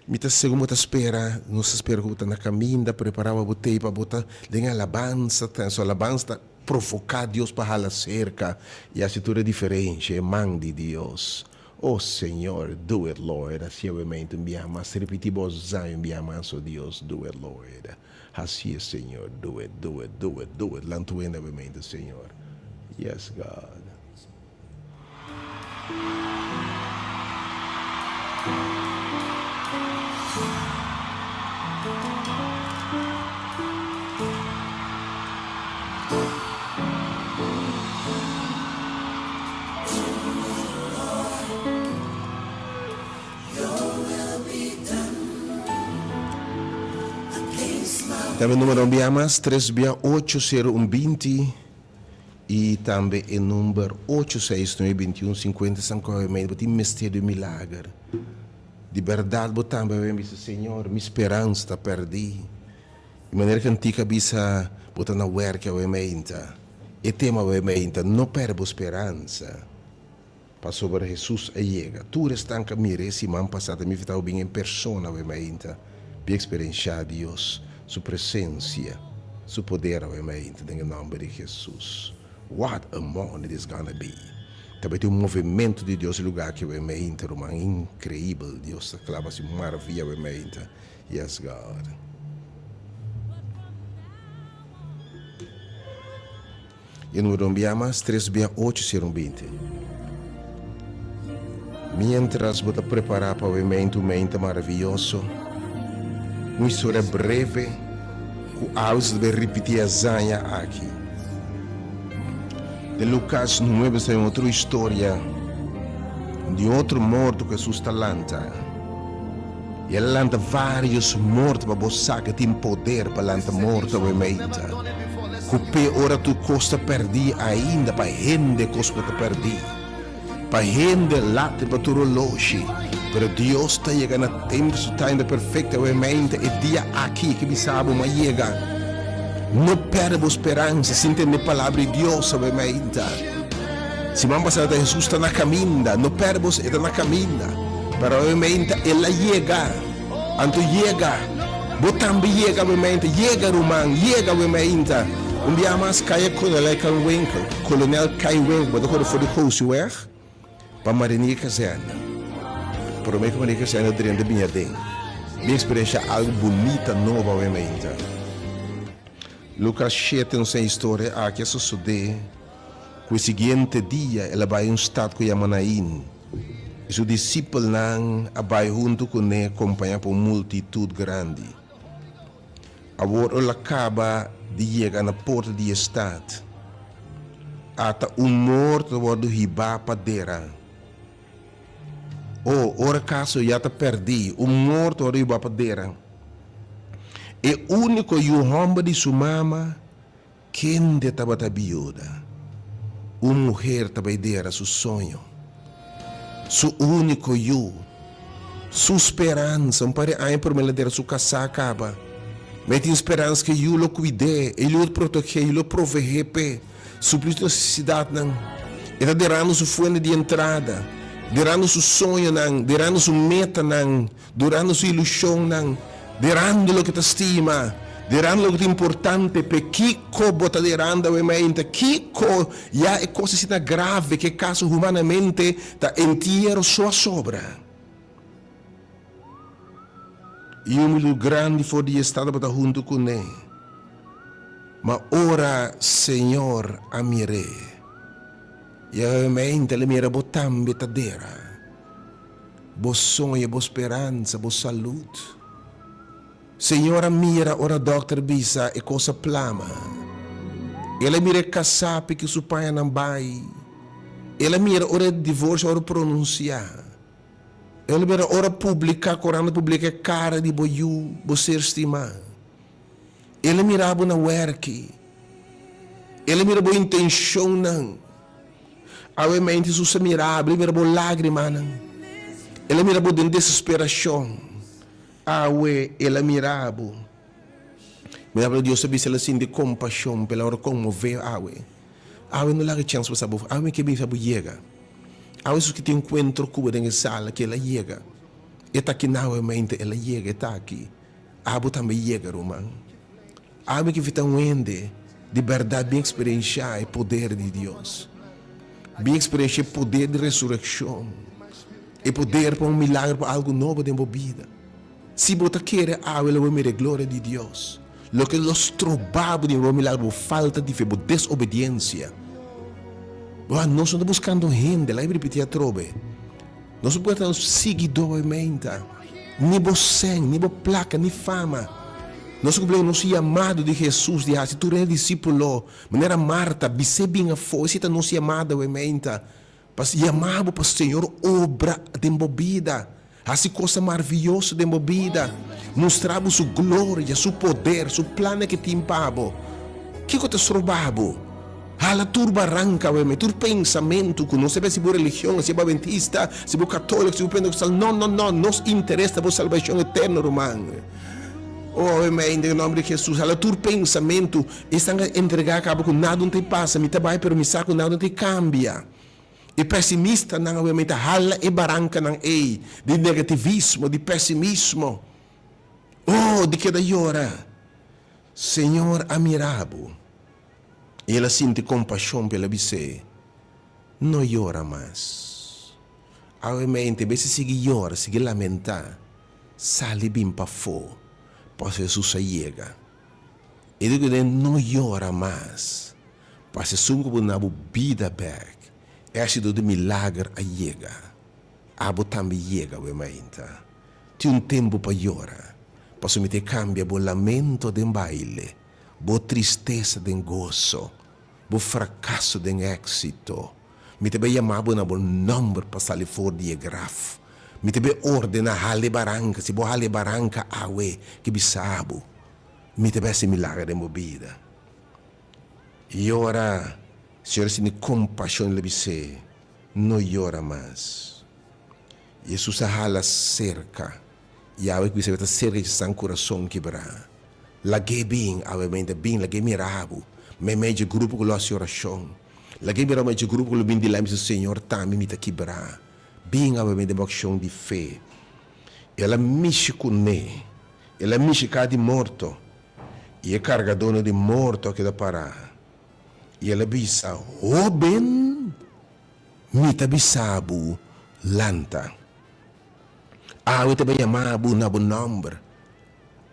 Mi ta segun bo ta spera, nos ta spera ku bo ta na kaminda, prepará pa bo tei pa bo ta den alabansa, ta su alabansa ta provoká Dios pa hala serka i hasi tur e diferensha, e man di Dios. Oh Señor, do it Lord, hasi awe mente un biaha mas, ripití bo zai un biaha mas, oh Dios, do it Lord. Hasié, Señor. Do it, do it, do it, do it. Lantuenda bo mente, Señor. Yes, God. Tambe numero un bia mas, tres bia ocho sero un binti i tambe e number ocho seis nuebe binti un sinkuenta san kohe mei bo tin mester di un milager. Di bèrdat bo tambe a wen bisa, Señor, mi speransa ta pèrdí. Di manera kantika a bisa bo ta na wèrk awe meinta. E tema awe meinta, no pèrdè bo speransa. Pasobra Hesus a yega. Tur esnan ku a mira e siman pasá ta mifitá bin en persona awe mainta pi eksperenshá Dios su presensia, su poder awe mainta den e nòmber di Hesus. What a morning this gonna be! Ta bai tin un movementu di Dios e lugá aki awe mainta, ruman. Inkreibel! Dios ta klaba hasi maravia awe mainta. Yes, God. E numero un bia mas, tres bia ocho sero un binti. Mientras bo ta prepará pa bo evento un meinta maravioso, un historia breve ku awe ta bai ripití e hazaña aki. Den Lukas nuebe sta un otro historia di un otro morto ku Hesus ta lanta. I el a lanta vários morto pa bo sa ku e tin poder pa lanta morto awe meinta. Ku p'e ora tur kos ta pèrdí ainda pa hende kos por ta pèrdí. Pa hende lat riba tur oloshi. Pero Dios ta yega na tempu su time ta perfekto awe meinta e dia aki ke bisa bo m'a yega. No pèrdè bo speransa sin tende palabra di Dios awe meinta. Siman pasá ta Hesus ta na kaminda, no pèrdè bo e ta na kaminda. Pero awe meinta el a yega. Anto yega. Bo tambe yega awe meinta. Yega ruman, yega awe meinta. Un bia mas kaya Kolonel Kranwinkel, Kolonel Kaiwinkel, bo ta kore for di Gosiweg pa Marinier Kazerne. Prome ku Marinier Kazerne drenta bini aden. Mi eksperensha algu bunita nobo awe meinta. Lukas shete nos e historia aki a sosodé. Ku e siguiente dia el a bai un stat ku yama Nain, i su disipelnan a bai huntu kuné kompañá pa un multitut grandi. Awor el a kaba di yega na porta di e stat, ata un morto ta wòrdu hibá pa dera. O, ora kaso ya ta pèrdí, un morto a wòrdu hibá pa dera. E úniko yu hòmber di su mama Kende tabata biuda? Un muher ta bai dera su soño, su úniko yu, su speransa. Un par di aña promé el a dera su kasá kaba. Ma e tin speransa ku e yu lo kuid'é, e yu lo proteg'é, e yu lo proveé p'e, supli su nesesidatnan. E ta derando su fuente di entrada, derando su soñonan, derando su metanan. Durando su ilushonnan, derando loke ta stima, derando loke ta importante p'e. Kiko bo ta derando awe mainta? Kiko ya e kos asina grave ku e kaso humanamente ta entiero so a sobra? I un multitud grandi for di e stad tabata huntu kuné. Ma ora Señor a mir'é, i awe mainta el a mira bo tambe ta dera. Bo soño, bo speransa, bo salud. Señor a mira ora dokter bisa e kos a plama. El a mira e kasá piki su pañanan bai. El a mira ora e divorsio a wòrdu pronunsiá. El a mira ora publiká, korant a publiká e kara di bo yu, bo ser stimá. El a mira bo na wèrki. El a mira bo intenshonnan. Awe mente Hesus a mira bo, el a mira bo lágrimanan. El a mira bo den desesperashon. Awe el a mira bo. Mira bo Dios a bisa el a sinti kompashon p'el a ora konmové awe. Awe no laga chèns pasa bo. Awe mi ke bisa bo yega. Awe Hesus ke tin enkuentro ku bo den e sala ke el a yega. E ta aki na awe mente el a yega, e ta aki. Abo tambe yega ruman. Ami ki fita un hende di bèrdat bin eksperenshá e poder di Dios. Bin eksperenshá e poder di resurekshon, e poder pa un milagro, pa algu nobo den bo bida. Si bo ta kere awe lo bo mira e gloria di Dios. Loke lo stroba bo di mira bo milagro, bo falta di fe, bo desobediensia. Bo, nos no ta buskando hende, laga mi ripití atrobe. Nos no por ta nos siguidó e meinta. Ni bo sèn, ni bo plaka, ni fama. Nos a kumpli ku nos yamado di Hesus di hasi tur hende disípulo. Manera Marta, bis'é bin afó, esei ta nos yamada awe meinta. Pa yama bo pa Señor obra den bo bida, hasi cosa marviyoso den bo bida, mustra bo su gloria, su poder, su plannan ke tin pa bo. Kiko ta stroba bo? Hala tur baranka awe mei, tur pensamentu ku nos ta si bo religion, si bo adventista, si bo katoliko, si bo pentecostal, no, no, no, nos interes ta bo salbashon eterno, ruman. Oh, awe mei, den nomber di Jesus, hala tur pensamentu. Esnan a entregá kaba ku nada no ta pasa, mi ta bai pero mi sa ku nada no ta kambia. E pesimistanan awe mi ta hala e barankanan ei di negativismo, di pesimismo. Oh, di keda yora. Señor a mira bo i el a sinti kompashon pa el a bis'é, No yora mas. Awe mente, bes di sigui yora, sigui lamentá, sali bin pafó, pasobra Jesus a yega. E di ku den no yora mas, pasobra esun ku bo na bo bida bek, e hasidó di milager a yega. Abo tambe yega awe mainta. Tin un tempu pa yora, pasobra mi ta kambia bo lamento den baile, bo tristesa den goso, bo frakaso den éksito. Mi ta bai yama bo na bo nòmber pa sali for di e graf. Mi ta bai ordená hala e baranka, si bo hala e baranka awe, ke bisa bo, Mi ta bai hasi milager den bo bida. Yora, Señor a sinti kompashon, el a bis'é, No yora mas. Jesus a hala serka, i awe ku bisa ta serka dje san kurason kibrá. Lag'é bin, awe mente bin, lag'é mira bo meimei dje grupo ku lo hasi orashon. Lag'é mira bo meimei dje grupo ku lo bin dilanti bisa, Señor, tambe mi ta kibrá. Bin awe mente den bo akshon di fe. El a mishi kuné. El a mishi ka di morto, i e kargadónan di morto a keda pará. I el a bisa, Hóben, mi ta bisa bo, lanta. Awe ta bai yama bo na bo nòmber.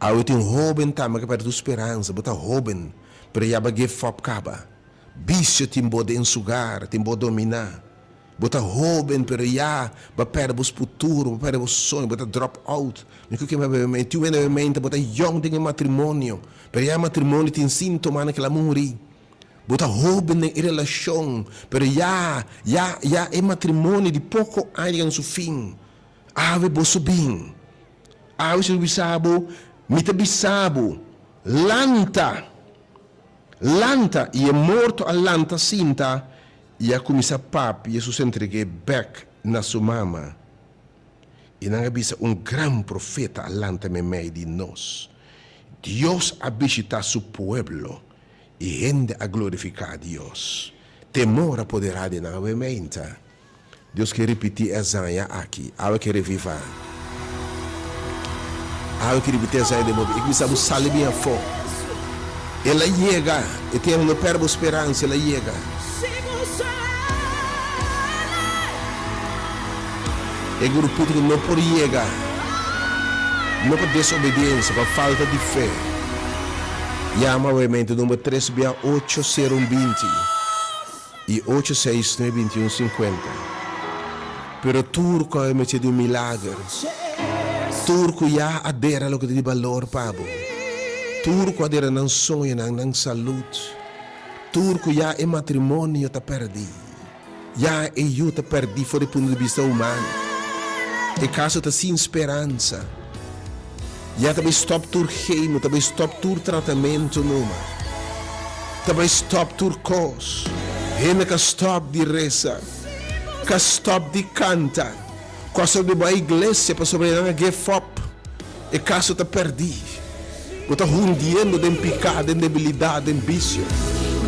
Awe tin un hóben tambe ku a pèrdè tur speransa. Bo ta hóben, pero ya bo a give up kaba. Bisio tin bo den su gar, tin bo dominá. Bo ta hoben pero ya bo a perde bo futuro, bo a perde bo soño, bo ta drop out. Mi ku kema bebe mente, tin wende bebe mente, bo ta yong den e matrimonio, pero ya e matrimonio tin sintomanan ke la muri. Bo ta hoben den e relashon, pero ya, ya, ya e matrimonio di poko aña yega na su fin. Awe bo su bin. Awe si bo bisa bo, mi ta bisa bo, lanta! Lanta! I e morto a lanta sinta i a kuminsá papia. Jesus a entreg'é bèk na su mama. I nan a bisa, Un gran profeta a lanta meimei di nos. Dios a bishitá su pueblo, i hende a glorifiká Dios. Temor a poderá di nan awe meinta. Dios ke ripití e hazaña aki. Awe ke revivá. Awe ke ripití e hazaña den bo bida. I kuminsá bo sali bin afó. El a yega. E tempu no pèrdè bo speransa. El a yega. E grupito ku no por yega, no pa desobediensia, pa falta di fe. Yama awe mente number tres bia ocho sero un binti. I ocho seis nuebe binti un sinkuenta. Pero tur ku a mester di un milager, tur ku ya a dera loke ta di balor pa bo, tur ku a dera nan soñonan, nan salud, tur ku ya e matrimonio ta pèrdí, ya e yu ta pèrdí for di punto di bista humano, e kaso ta sin speransa. Ya ta bai stop tur chemo, ta bai stop tur tratamento numa. Ta bai stop tur kos. Hende ka stop di resa, ka stop di kanta, ku a stop di bai iglesia pasobra nan a give up. E kaso ta pèrdí. Bo ta hundiendo den piká, den debilidat, den bisio,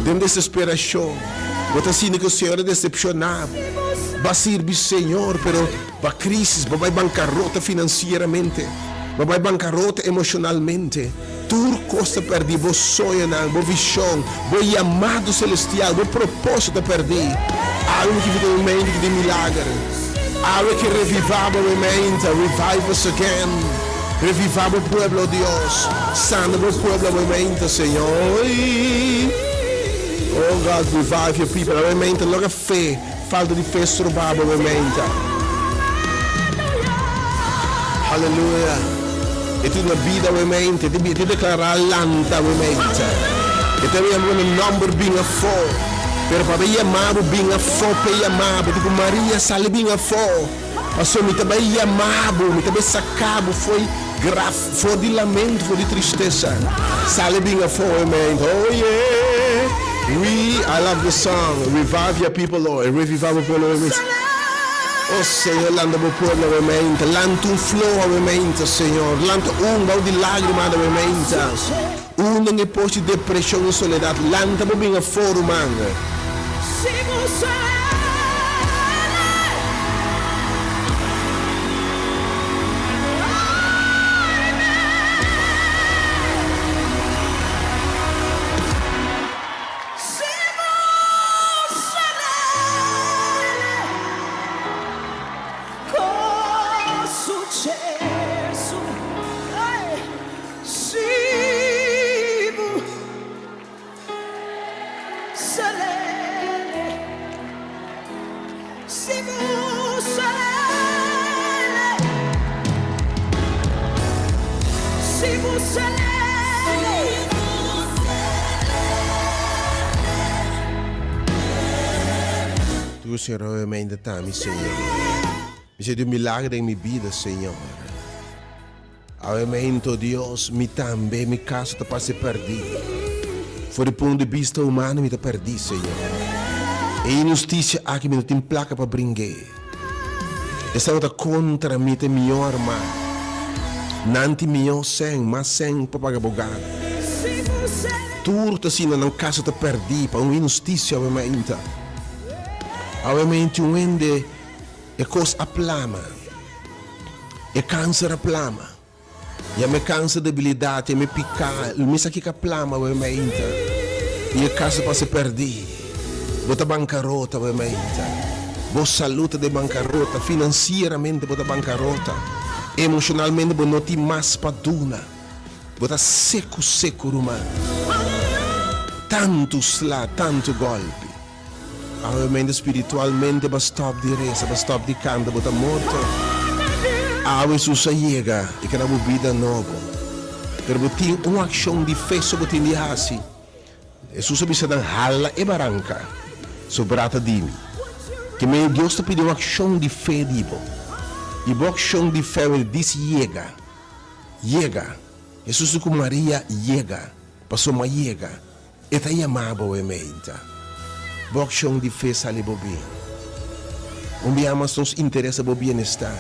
den desesperashon. Bo ta sinti ku Señor a desepshoná bo. Bo a sirbi Señor, pero Ba crisis, ba bai bancarota financieramente, ba bai bancarota emocionalmente. Tur cos ta perdi, bo soñonan, bo vision, bo yamado celestial, bo proposito ta perdi. Awe mi ki ta un mente ki tin milager. Awe ki reviva bo mente, revive us again. Revivá bo pueblo, Dios. Sana bo pueblo awe mainta, Señor. Oh God, revive your people awe mainta. Logra fe, falta di fe stroba bo awe mainta. Hallelujah. E tin na bida awe mainta. E ta declara lanta awe mainta. E ta yama bo na nomber bin afo. Pero pa bo yama bo bin afo p'e yama bo. Tipo Maria sali bin afo. Paso mi ta bai yama bo, mi ta bai saka bo fo'i graf, for di lamento, for di tristesa. Sali bin afó e mente. Oh yeah! We, I love this song. Revive your people, Lord. Reviva bo pueblo awe mente. Oh Señor, lanta bo pueblo awe mente. Lanta un flor awe mente, Señor. Lanta un bou di lágrima awe mente. Un den e pos di depresion i soledad. Lanta bo bin afó, ruman. Tu Señor mi ta mi Señor. Mi senti un milagro den mi bida Señor. Awe mento Dios, mi tambe, mi kaso ta parse pèrdí. For di punto di bista humano mi ta pèrdí, Señor. E inhustisia aki mi no tin plaka pa bring'é. Esnan ku ta kontra mi ta e mihó armá. Nan tin mihó sèn, mas sèn pa paga abogado. Tur ta asina, nan kaso ta pèrdí pa un inhustisia awe mainta. Awe mainta un hende. E kos a plama. E kanser a plama. Yama e kanser debilidat, yama e piká, lo mes aki ka plama awe mainta. I e kaso pasa pèrdí. Bo ta bankarota awe mainta. Bo salú ta den bankarota, finansieramente bo ta bankarota, emoshonalmente bo no tin mas pa duna. Bo ta seku seku ruman. Tantu sla, tantu gòlpi. Awe spiritualmente bo a stop di resa, bo a stop di canta, bo ta morto. Awe Jesus a yega y ke da bo bida nobo. Pero bo tin un accion di fe so bo tin di haci. Jesus a bisa nan, Hala e baranca, sobra ta di mi. Ke mey Dios ta pidi un accion di fe di bo. Y bo accion di fe awe dis yega, yega. Jesus di cu Maria yega, pasobra yega. E ta yama bo e meinta. Bo akshon di fe sali bo bien. Un biaha mas nos interesa bo bienestar,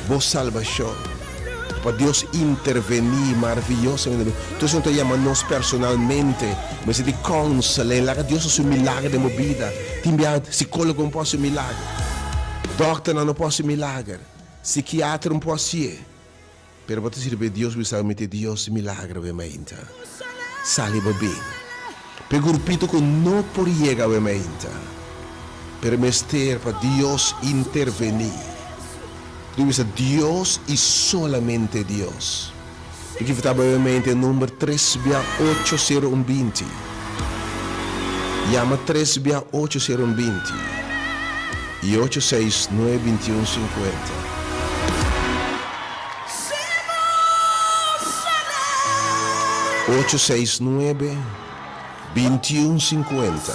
bo salbashon. Pa Dios intervení maraviyosamente. Tur esnan ta yama nos personalmente. Mester di counseling. Laga Dios hasi un milager den bo bida. Tin biaha psicólogo no por hasi un milager. Dòkternan no por hasi un milager. Sikiater no por hasié. Pero bo ta sirbi Dios bisa mi te Dios milagro awe mainta sali bo bin p'e grupito ku no por yega awe mainta pero mester pa Dios interveni Dios bisa Dios y solamente Dios Mi ke fita bo awe mainta e number tres bia ocho sero un binti yama tres bia ocho sero un binti. I ocho seis nuebe bintiun sinkuenta. Ocho seis nuebe bintiun sinkuenta.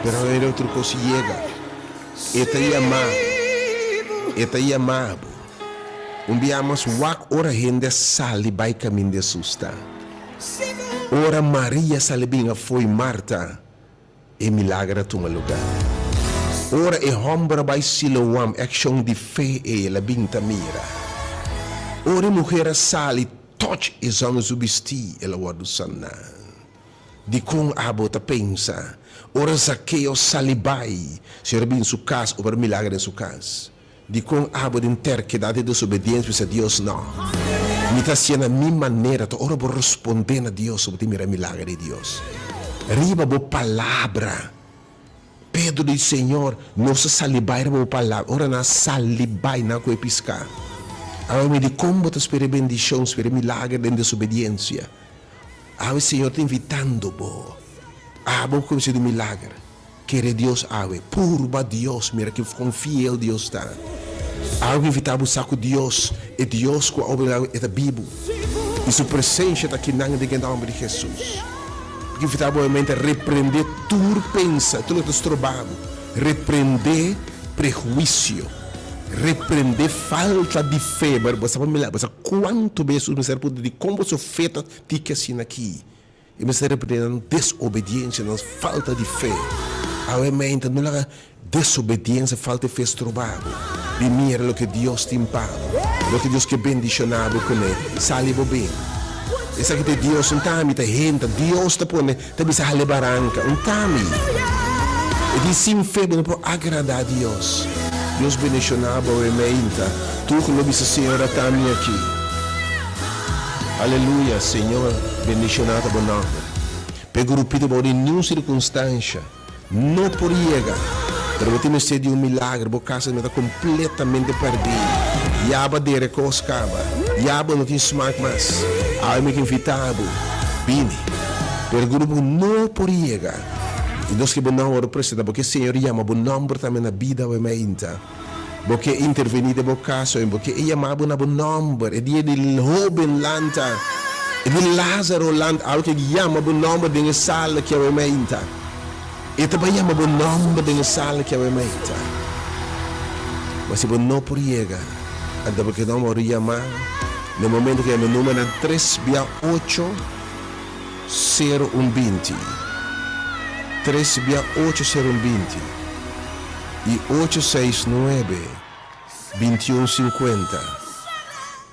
Pero awor otro kos yega. E ta yama bo. E ta yama bo. Un bia mas wak ora hende a sali bai kaminda Hesus ta. Ora Maria sali bin afó i Marta. E milager a tuma lugá. Ora e hòmber a bai Siloam, e akshon di fe ei el a bin ta mira. Ora e muher a sali tòch e zòn su bistí, el a wòrdu saná. Dikon abo ta pensa, ora Zakeo sali bai, Señor a bin su kas obra milager den su kas? Dikon abo den terkedat i desobediensia bisa Dios no? Mi ta hacié na mi manera. Ta ora bo respondé na Dios bo ta mira milager di Dios riba bo palabra. Pedro di, Señor, nos a sali bai riba bo palabra. Ora nan a sali bai, nan a kohe piská. Awe mi di kon bo ta spera e bendishon, spera e milager den desobediensia? Awe Señor ta invitando bo. Abo ku mester di un milager. Kere Dios awe. Purba Dios, mira ki kon fiel Dios ta. Awe mi invita bo sa ku Dios, e Dios ku a obra milager, e ta bibu. I su presensia ta akinan den e nòmber di Hesus. Mi ke invita bo obviamente a reprende tur pensa, tur loke ta stroba bo. Reprende prehuisio. Reprende falta di fe. Bo sa pa milager, bo sa kuantu bes Hesus mester a puntra dikon boso fe ta tiki asina aki? E mester reprende nan desobediencia, nan falta di fe. Awe meinta, no laga desobediencia, falta di fe stroba bo di mira loke Dios tin pa bo, loke Dios ke bendiciona bo cune. Sali bo bin. Esaki ta e Dios, un ta ami ta henta, Dios ta pone, ta bisa hale baranca, un ta ami. E di sin fe bo no por agrada Dios. Dios bendiciona bo awe meinta. Tur cu lo bisa Señor ata mi aki. Aleluya Señor bendiciona ta bo nomber. P'e grupito bao di niun circunstancia no por yega pero bo tin mester di un milagro bo casa ta completamente perdi ya bo a dere cos caba ya bo no tin smaak mas awe mi ke invita bo bini pero grupo no por yega y nos ke bo nomber presenta bo ke Señor yama bo nomber tambe na bida awe mainta. Bo ke intervení den bo kaso en bo ke e yama bo na bo nòmber. E dia di hóben lanta, e di Lázaro lanta, awe ke yama bo nòmber den e sala ki awe meinta. E ta bai yama bo nòmber den e sala ki awe meinta. Ma si bo no por yega, anto bo ke nòmber wòrdu yamá na e momento ku yama e numernan tres bia ocho sero un binti. Tres bia ocho sero un binti. I ocho seis nuebe, bintiun sinkuenta.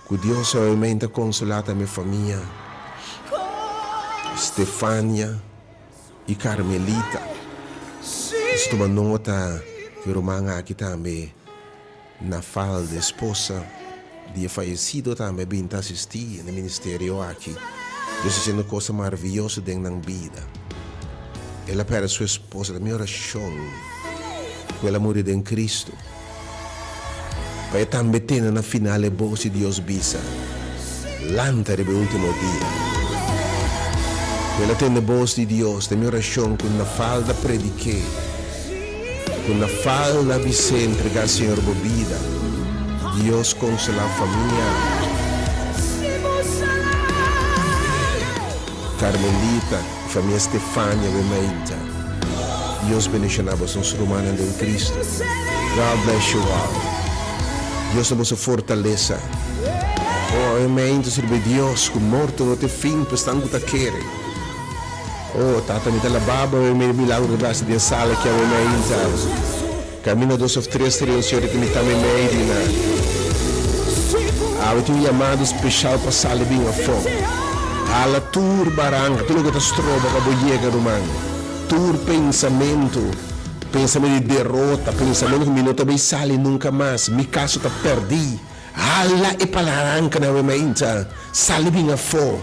Ku Dios awe ta konsolá tambe famia Stefania i Carmelita. Nos a tuma nota ku e ruman aki tambe Nafalda, esposa di e fayesido tambe a bin ta asistí na e ministerio aki. Dios haciendo cosa maravilloso den nan bida. El a perde su esposa, ta mi oracion cu el a muri den Cristo, pa e tambe tende na final e bos di Dios bisa, Lanta riba e ultimo dia. Cu el a tende bos di Dios, ta mi oracion cu na falda prediké. Cu na falda bis'é entrega Señor bo bida. Dios consola famia. Carmelita y famia Stefania we mainta. Dios bendiciona boso nos rumannan den Cristo. God bless you all. Dios ta boso fortalesa. Oh awe mainta sirbi Dios cu morto no ta e fin pa esnan cu ta kere. Oh, Tata, mi ta laba bo awe mira milagro ku ta hasi den sala aki awe mainta. Kaminda dos òf tres ta reun, Señor, i ta mi ta meimei di nan. Awe tin un yamado speshal pa sali bin afó. Hala tur baranka, tur loke ta stroba pa bo yega, ruman. Tur pensamentu, pensamentu di derota, pensamentu ku mi no ta bay sali nunka mas, mi kaso ta pèrdí. Hala e palarankanan awe mainta, sali bin afó.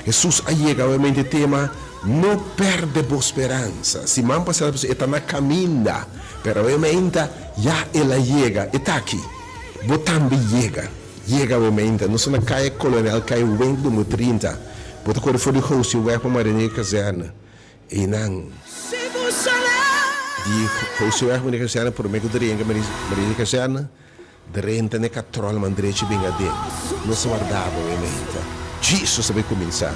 Hesus a yega obviamente e tema No perde bo speransa. Siman pasá e ta na kaminda, pero obviamente ya el a yega. E ta aki. Bo tambe yega. Yega obviamente. Nos ta na Kaya Kolonel Kai Wenk numero 30. Bo ta kore for di Gosieweg pa Marinier Kazerne. Einan di Gosieweg Marinier Kazerne prome ku drenta Marinier Kazerne. Drenta n'e katròl man drechi bin aden. Nos a warda bo e menta. Jesus a bai kuminsá.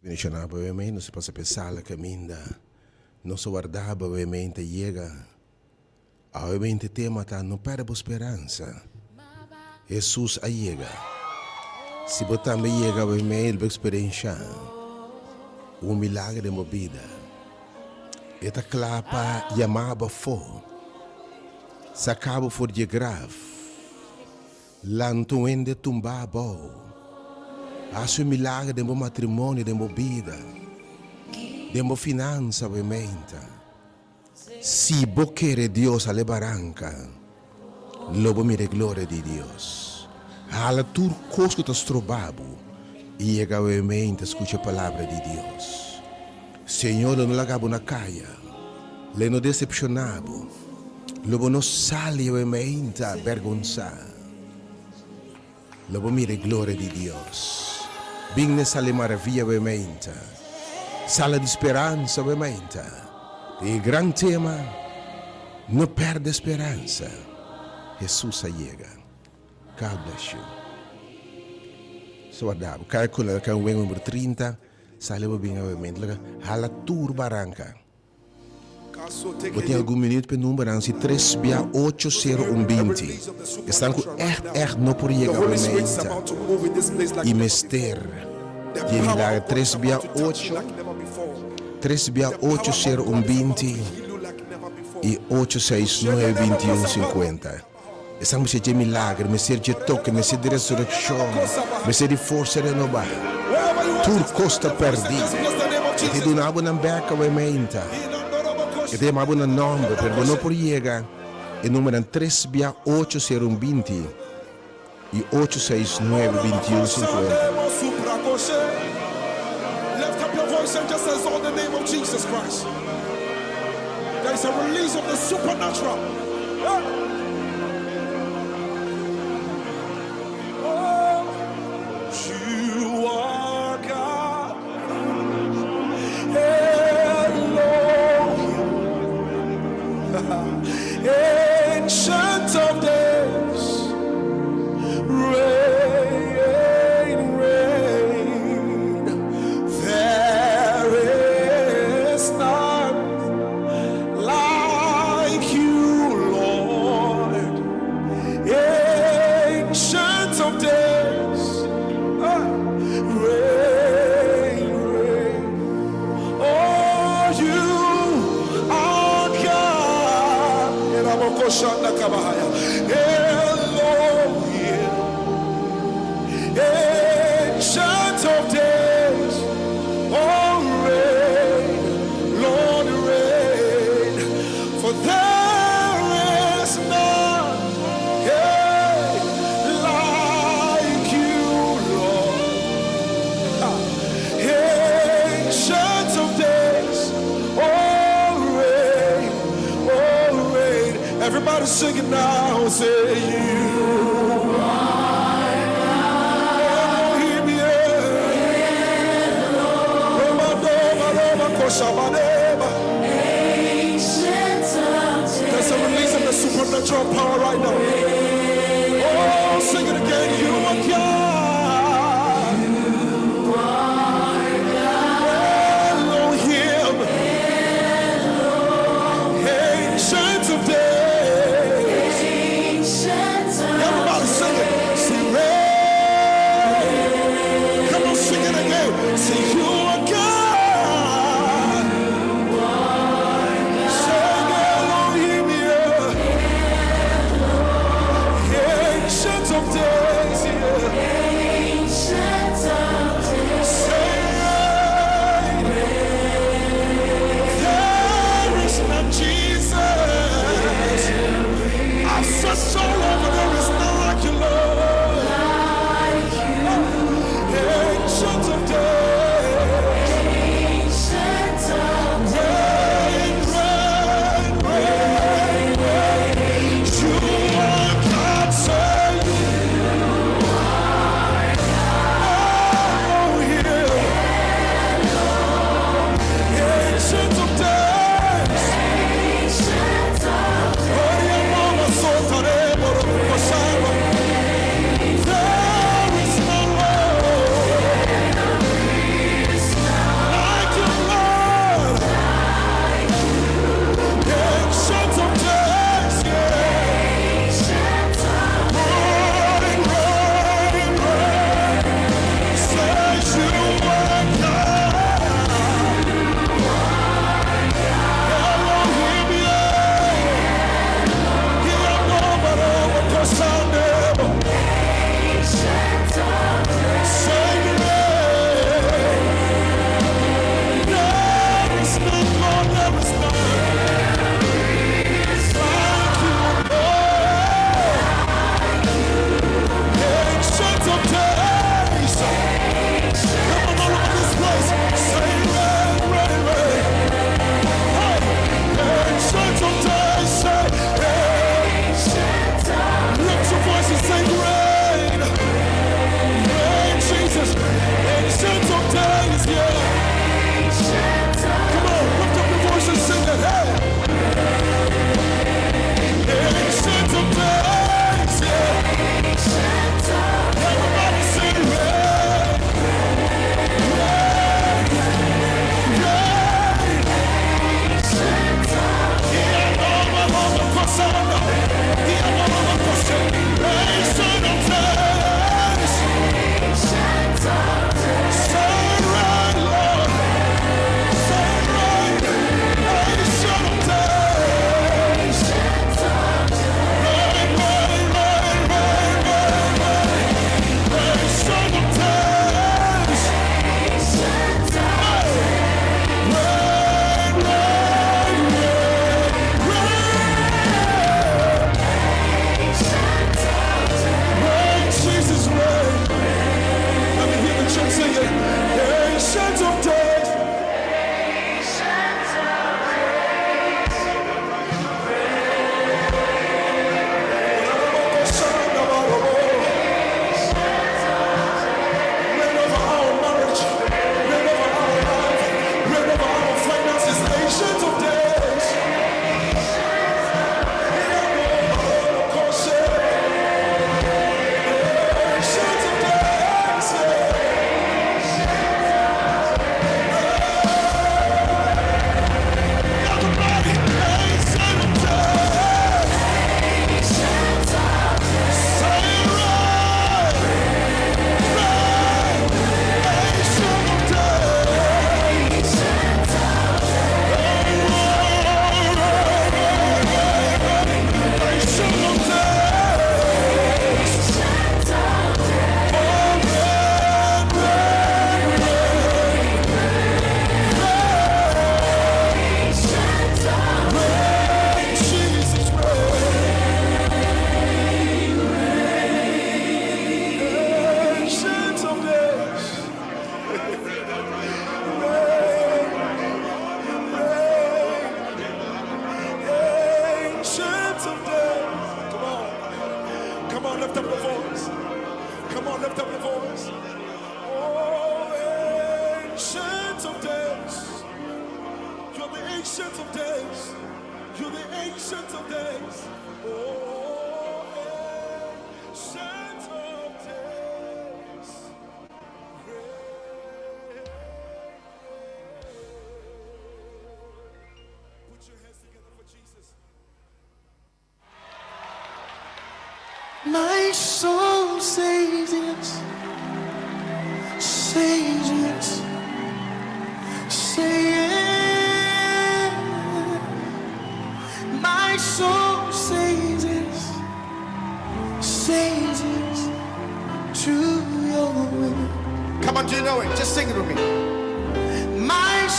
Bendiciona bo e nos pasa pe sala caminda nos a warda bo e mente yega awe mente tema ta no perde bo speransa Jesus a yega si bo tambe yega awe mente bo experiencia un milagro den bo bida e ta cla pa yama bo afo saca bo for dje graf. Lanta un hende tumba abou. Hasi un milager den bo matrimonio, den bo bida, den bo finansa, bo menta. Si bo kere Dios ale baranka, lo bo mira e gloria di Dios. Hala tur kos ku ta stroba bo i yega bo menta skucha e palabra di Dios. Señor lo no laga bo na kaya, lo e no desepshoná bo, lo bo no sali awe meinta bèrgonsá. Lo bo mira e gloria di Dios. Bin n'e sala di maravia awe meinta, sala di speransa awe meinta. E gran tema, No pèrdè speransa, Hesus a yega. God bless you. So warda bo. Kaya ku la kaya wen number 30. Sali bo bin awe laga hala tur baranka. Bo tin algun minuut p'e numbernan si tres bia ocho sero un binti. Esnan ku ègt ègt no por yega awe meinta i mester di e milager tres bia ocho tres bia ocho sero un binti i ocho seis nuebe binti un sinkuenta. Esnan mester dje milager, mester dje toke, mester di resurekshon, mester di forsa renobá. Tur kos ta pèrdí. E ta duna bo nan bèk awe meinta. E ta yama bo na nòmber, pero bo no por yega e numeronan tres bia ocho sero un binti i ocho seis nuebe binti un sinkuenta. Everybody sing it now. Say you are Elohim, yeah. Roma, Doma, Roma, Koshabadeba. There's a release of the supernatural power right now. Oh, sing it again. You are God. Elohim. Ancient of days. Everybody sing it. Say, reign. Come on, sing it again. Say, you are God. Say, Elohim, yeah. Ancient of days, yeah. Say, there is none, Jesus. I've searched all over, there is none like you, Lord. Ancient of days. You're the Ancient of Days. Oh, Ancient of Days. Great. Put your hands together for Jesus. My soul says yes, says yes, say yes. My soul says yes, says yes to your will. Come on, do you know it? Just sing it with me.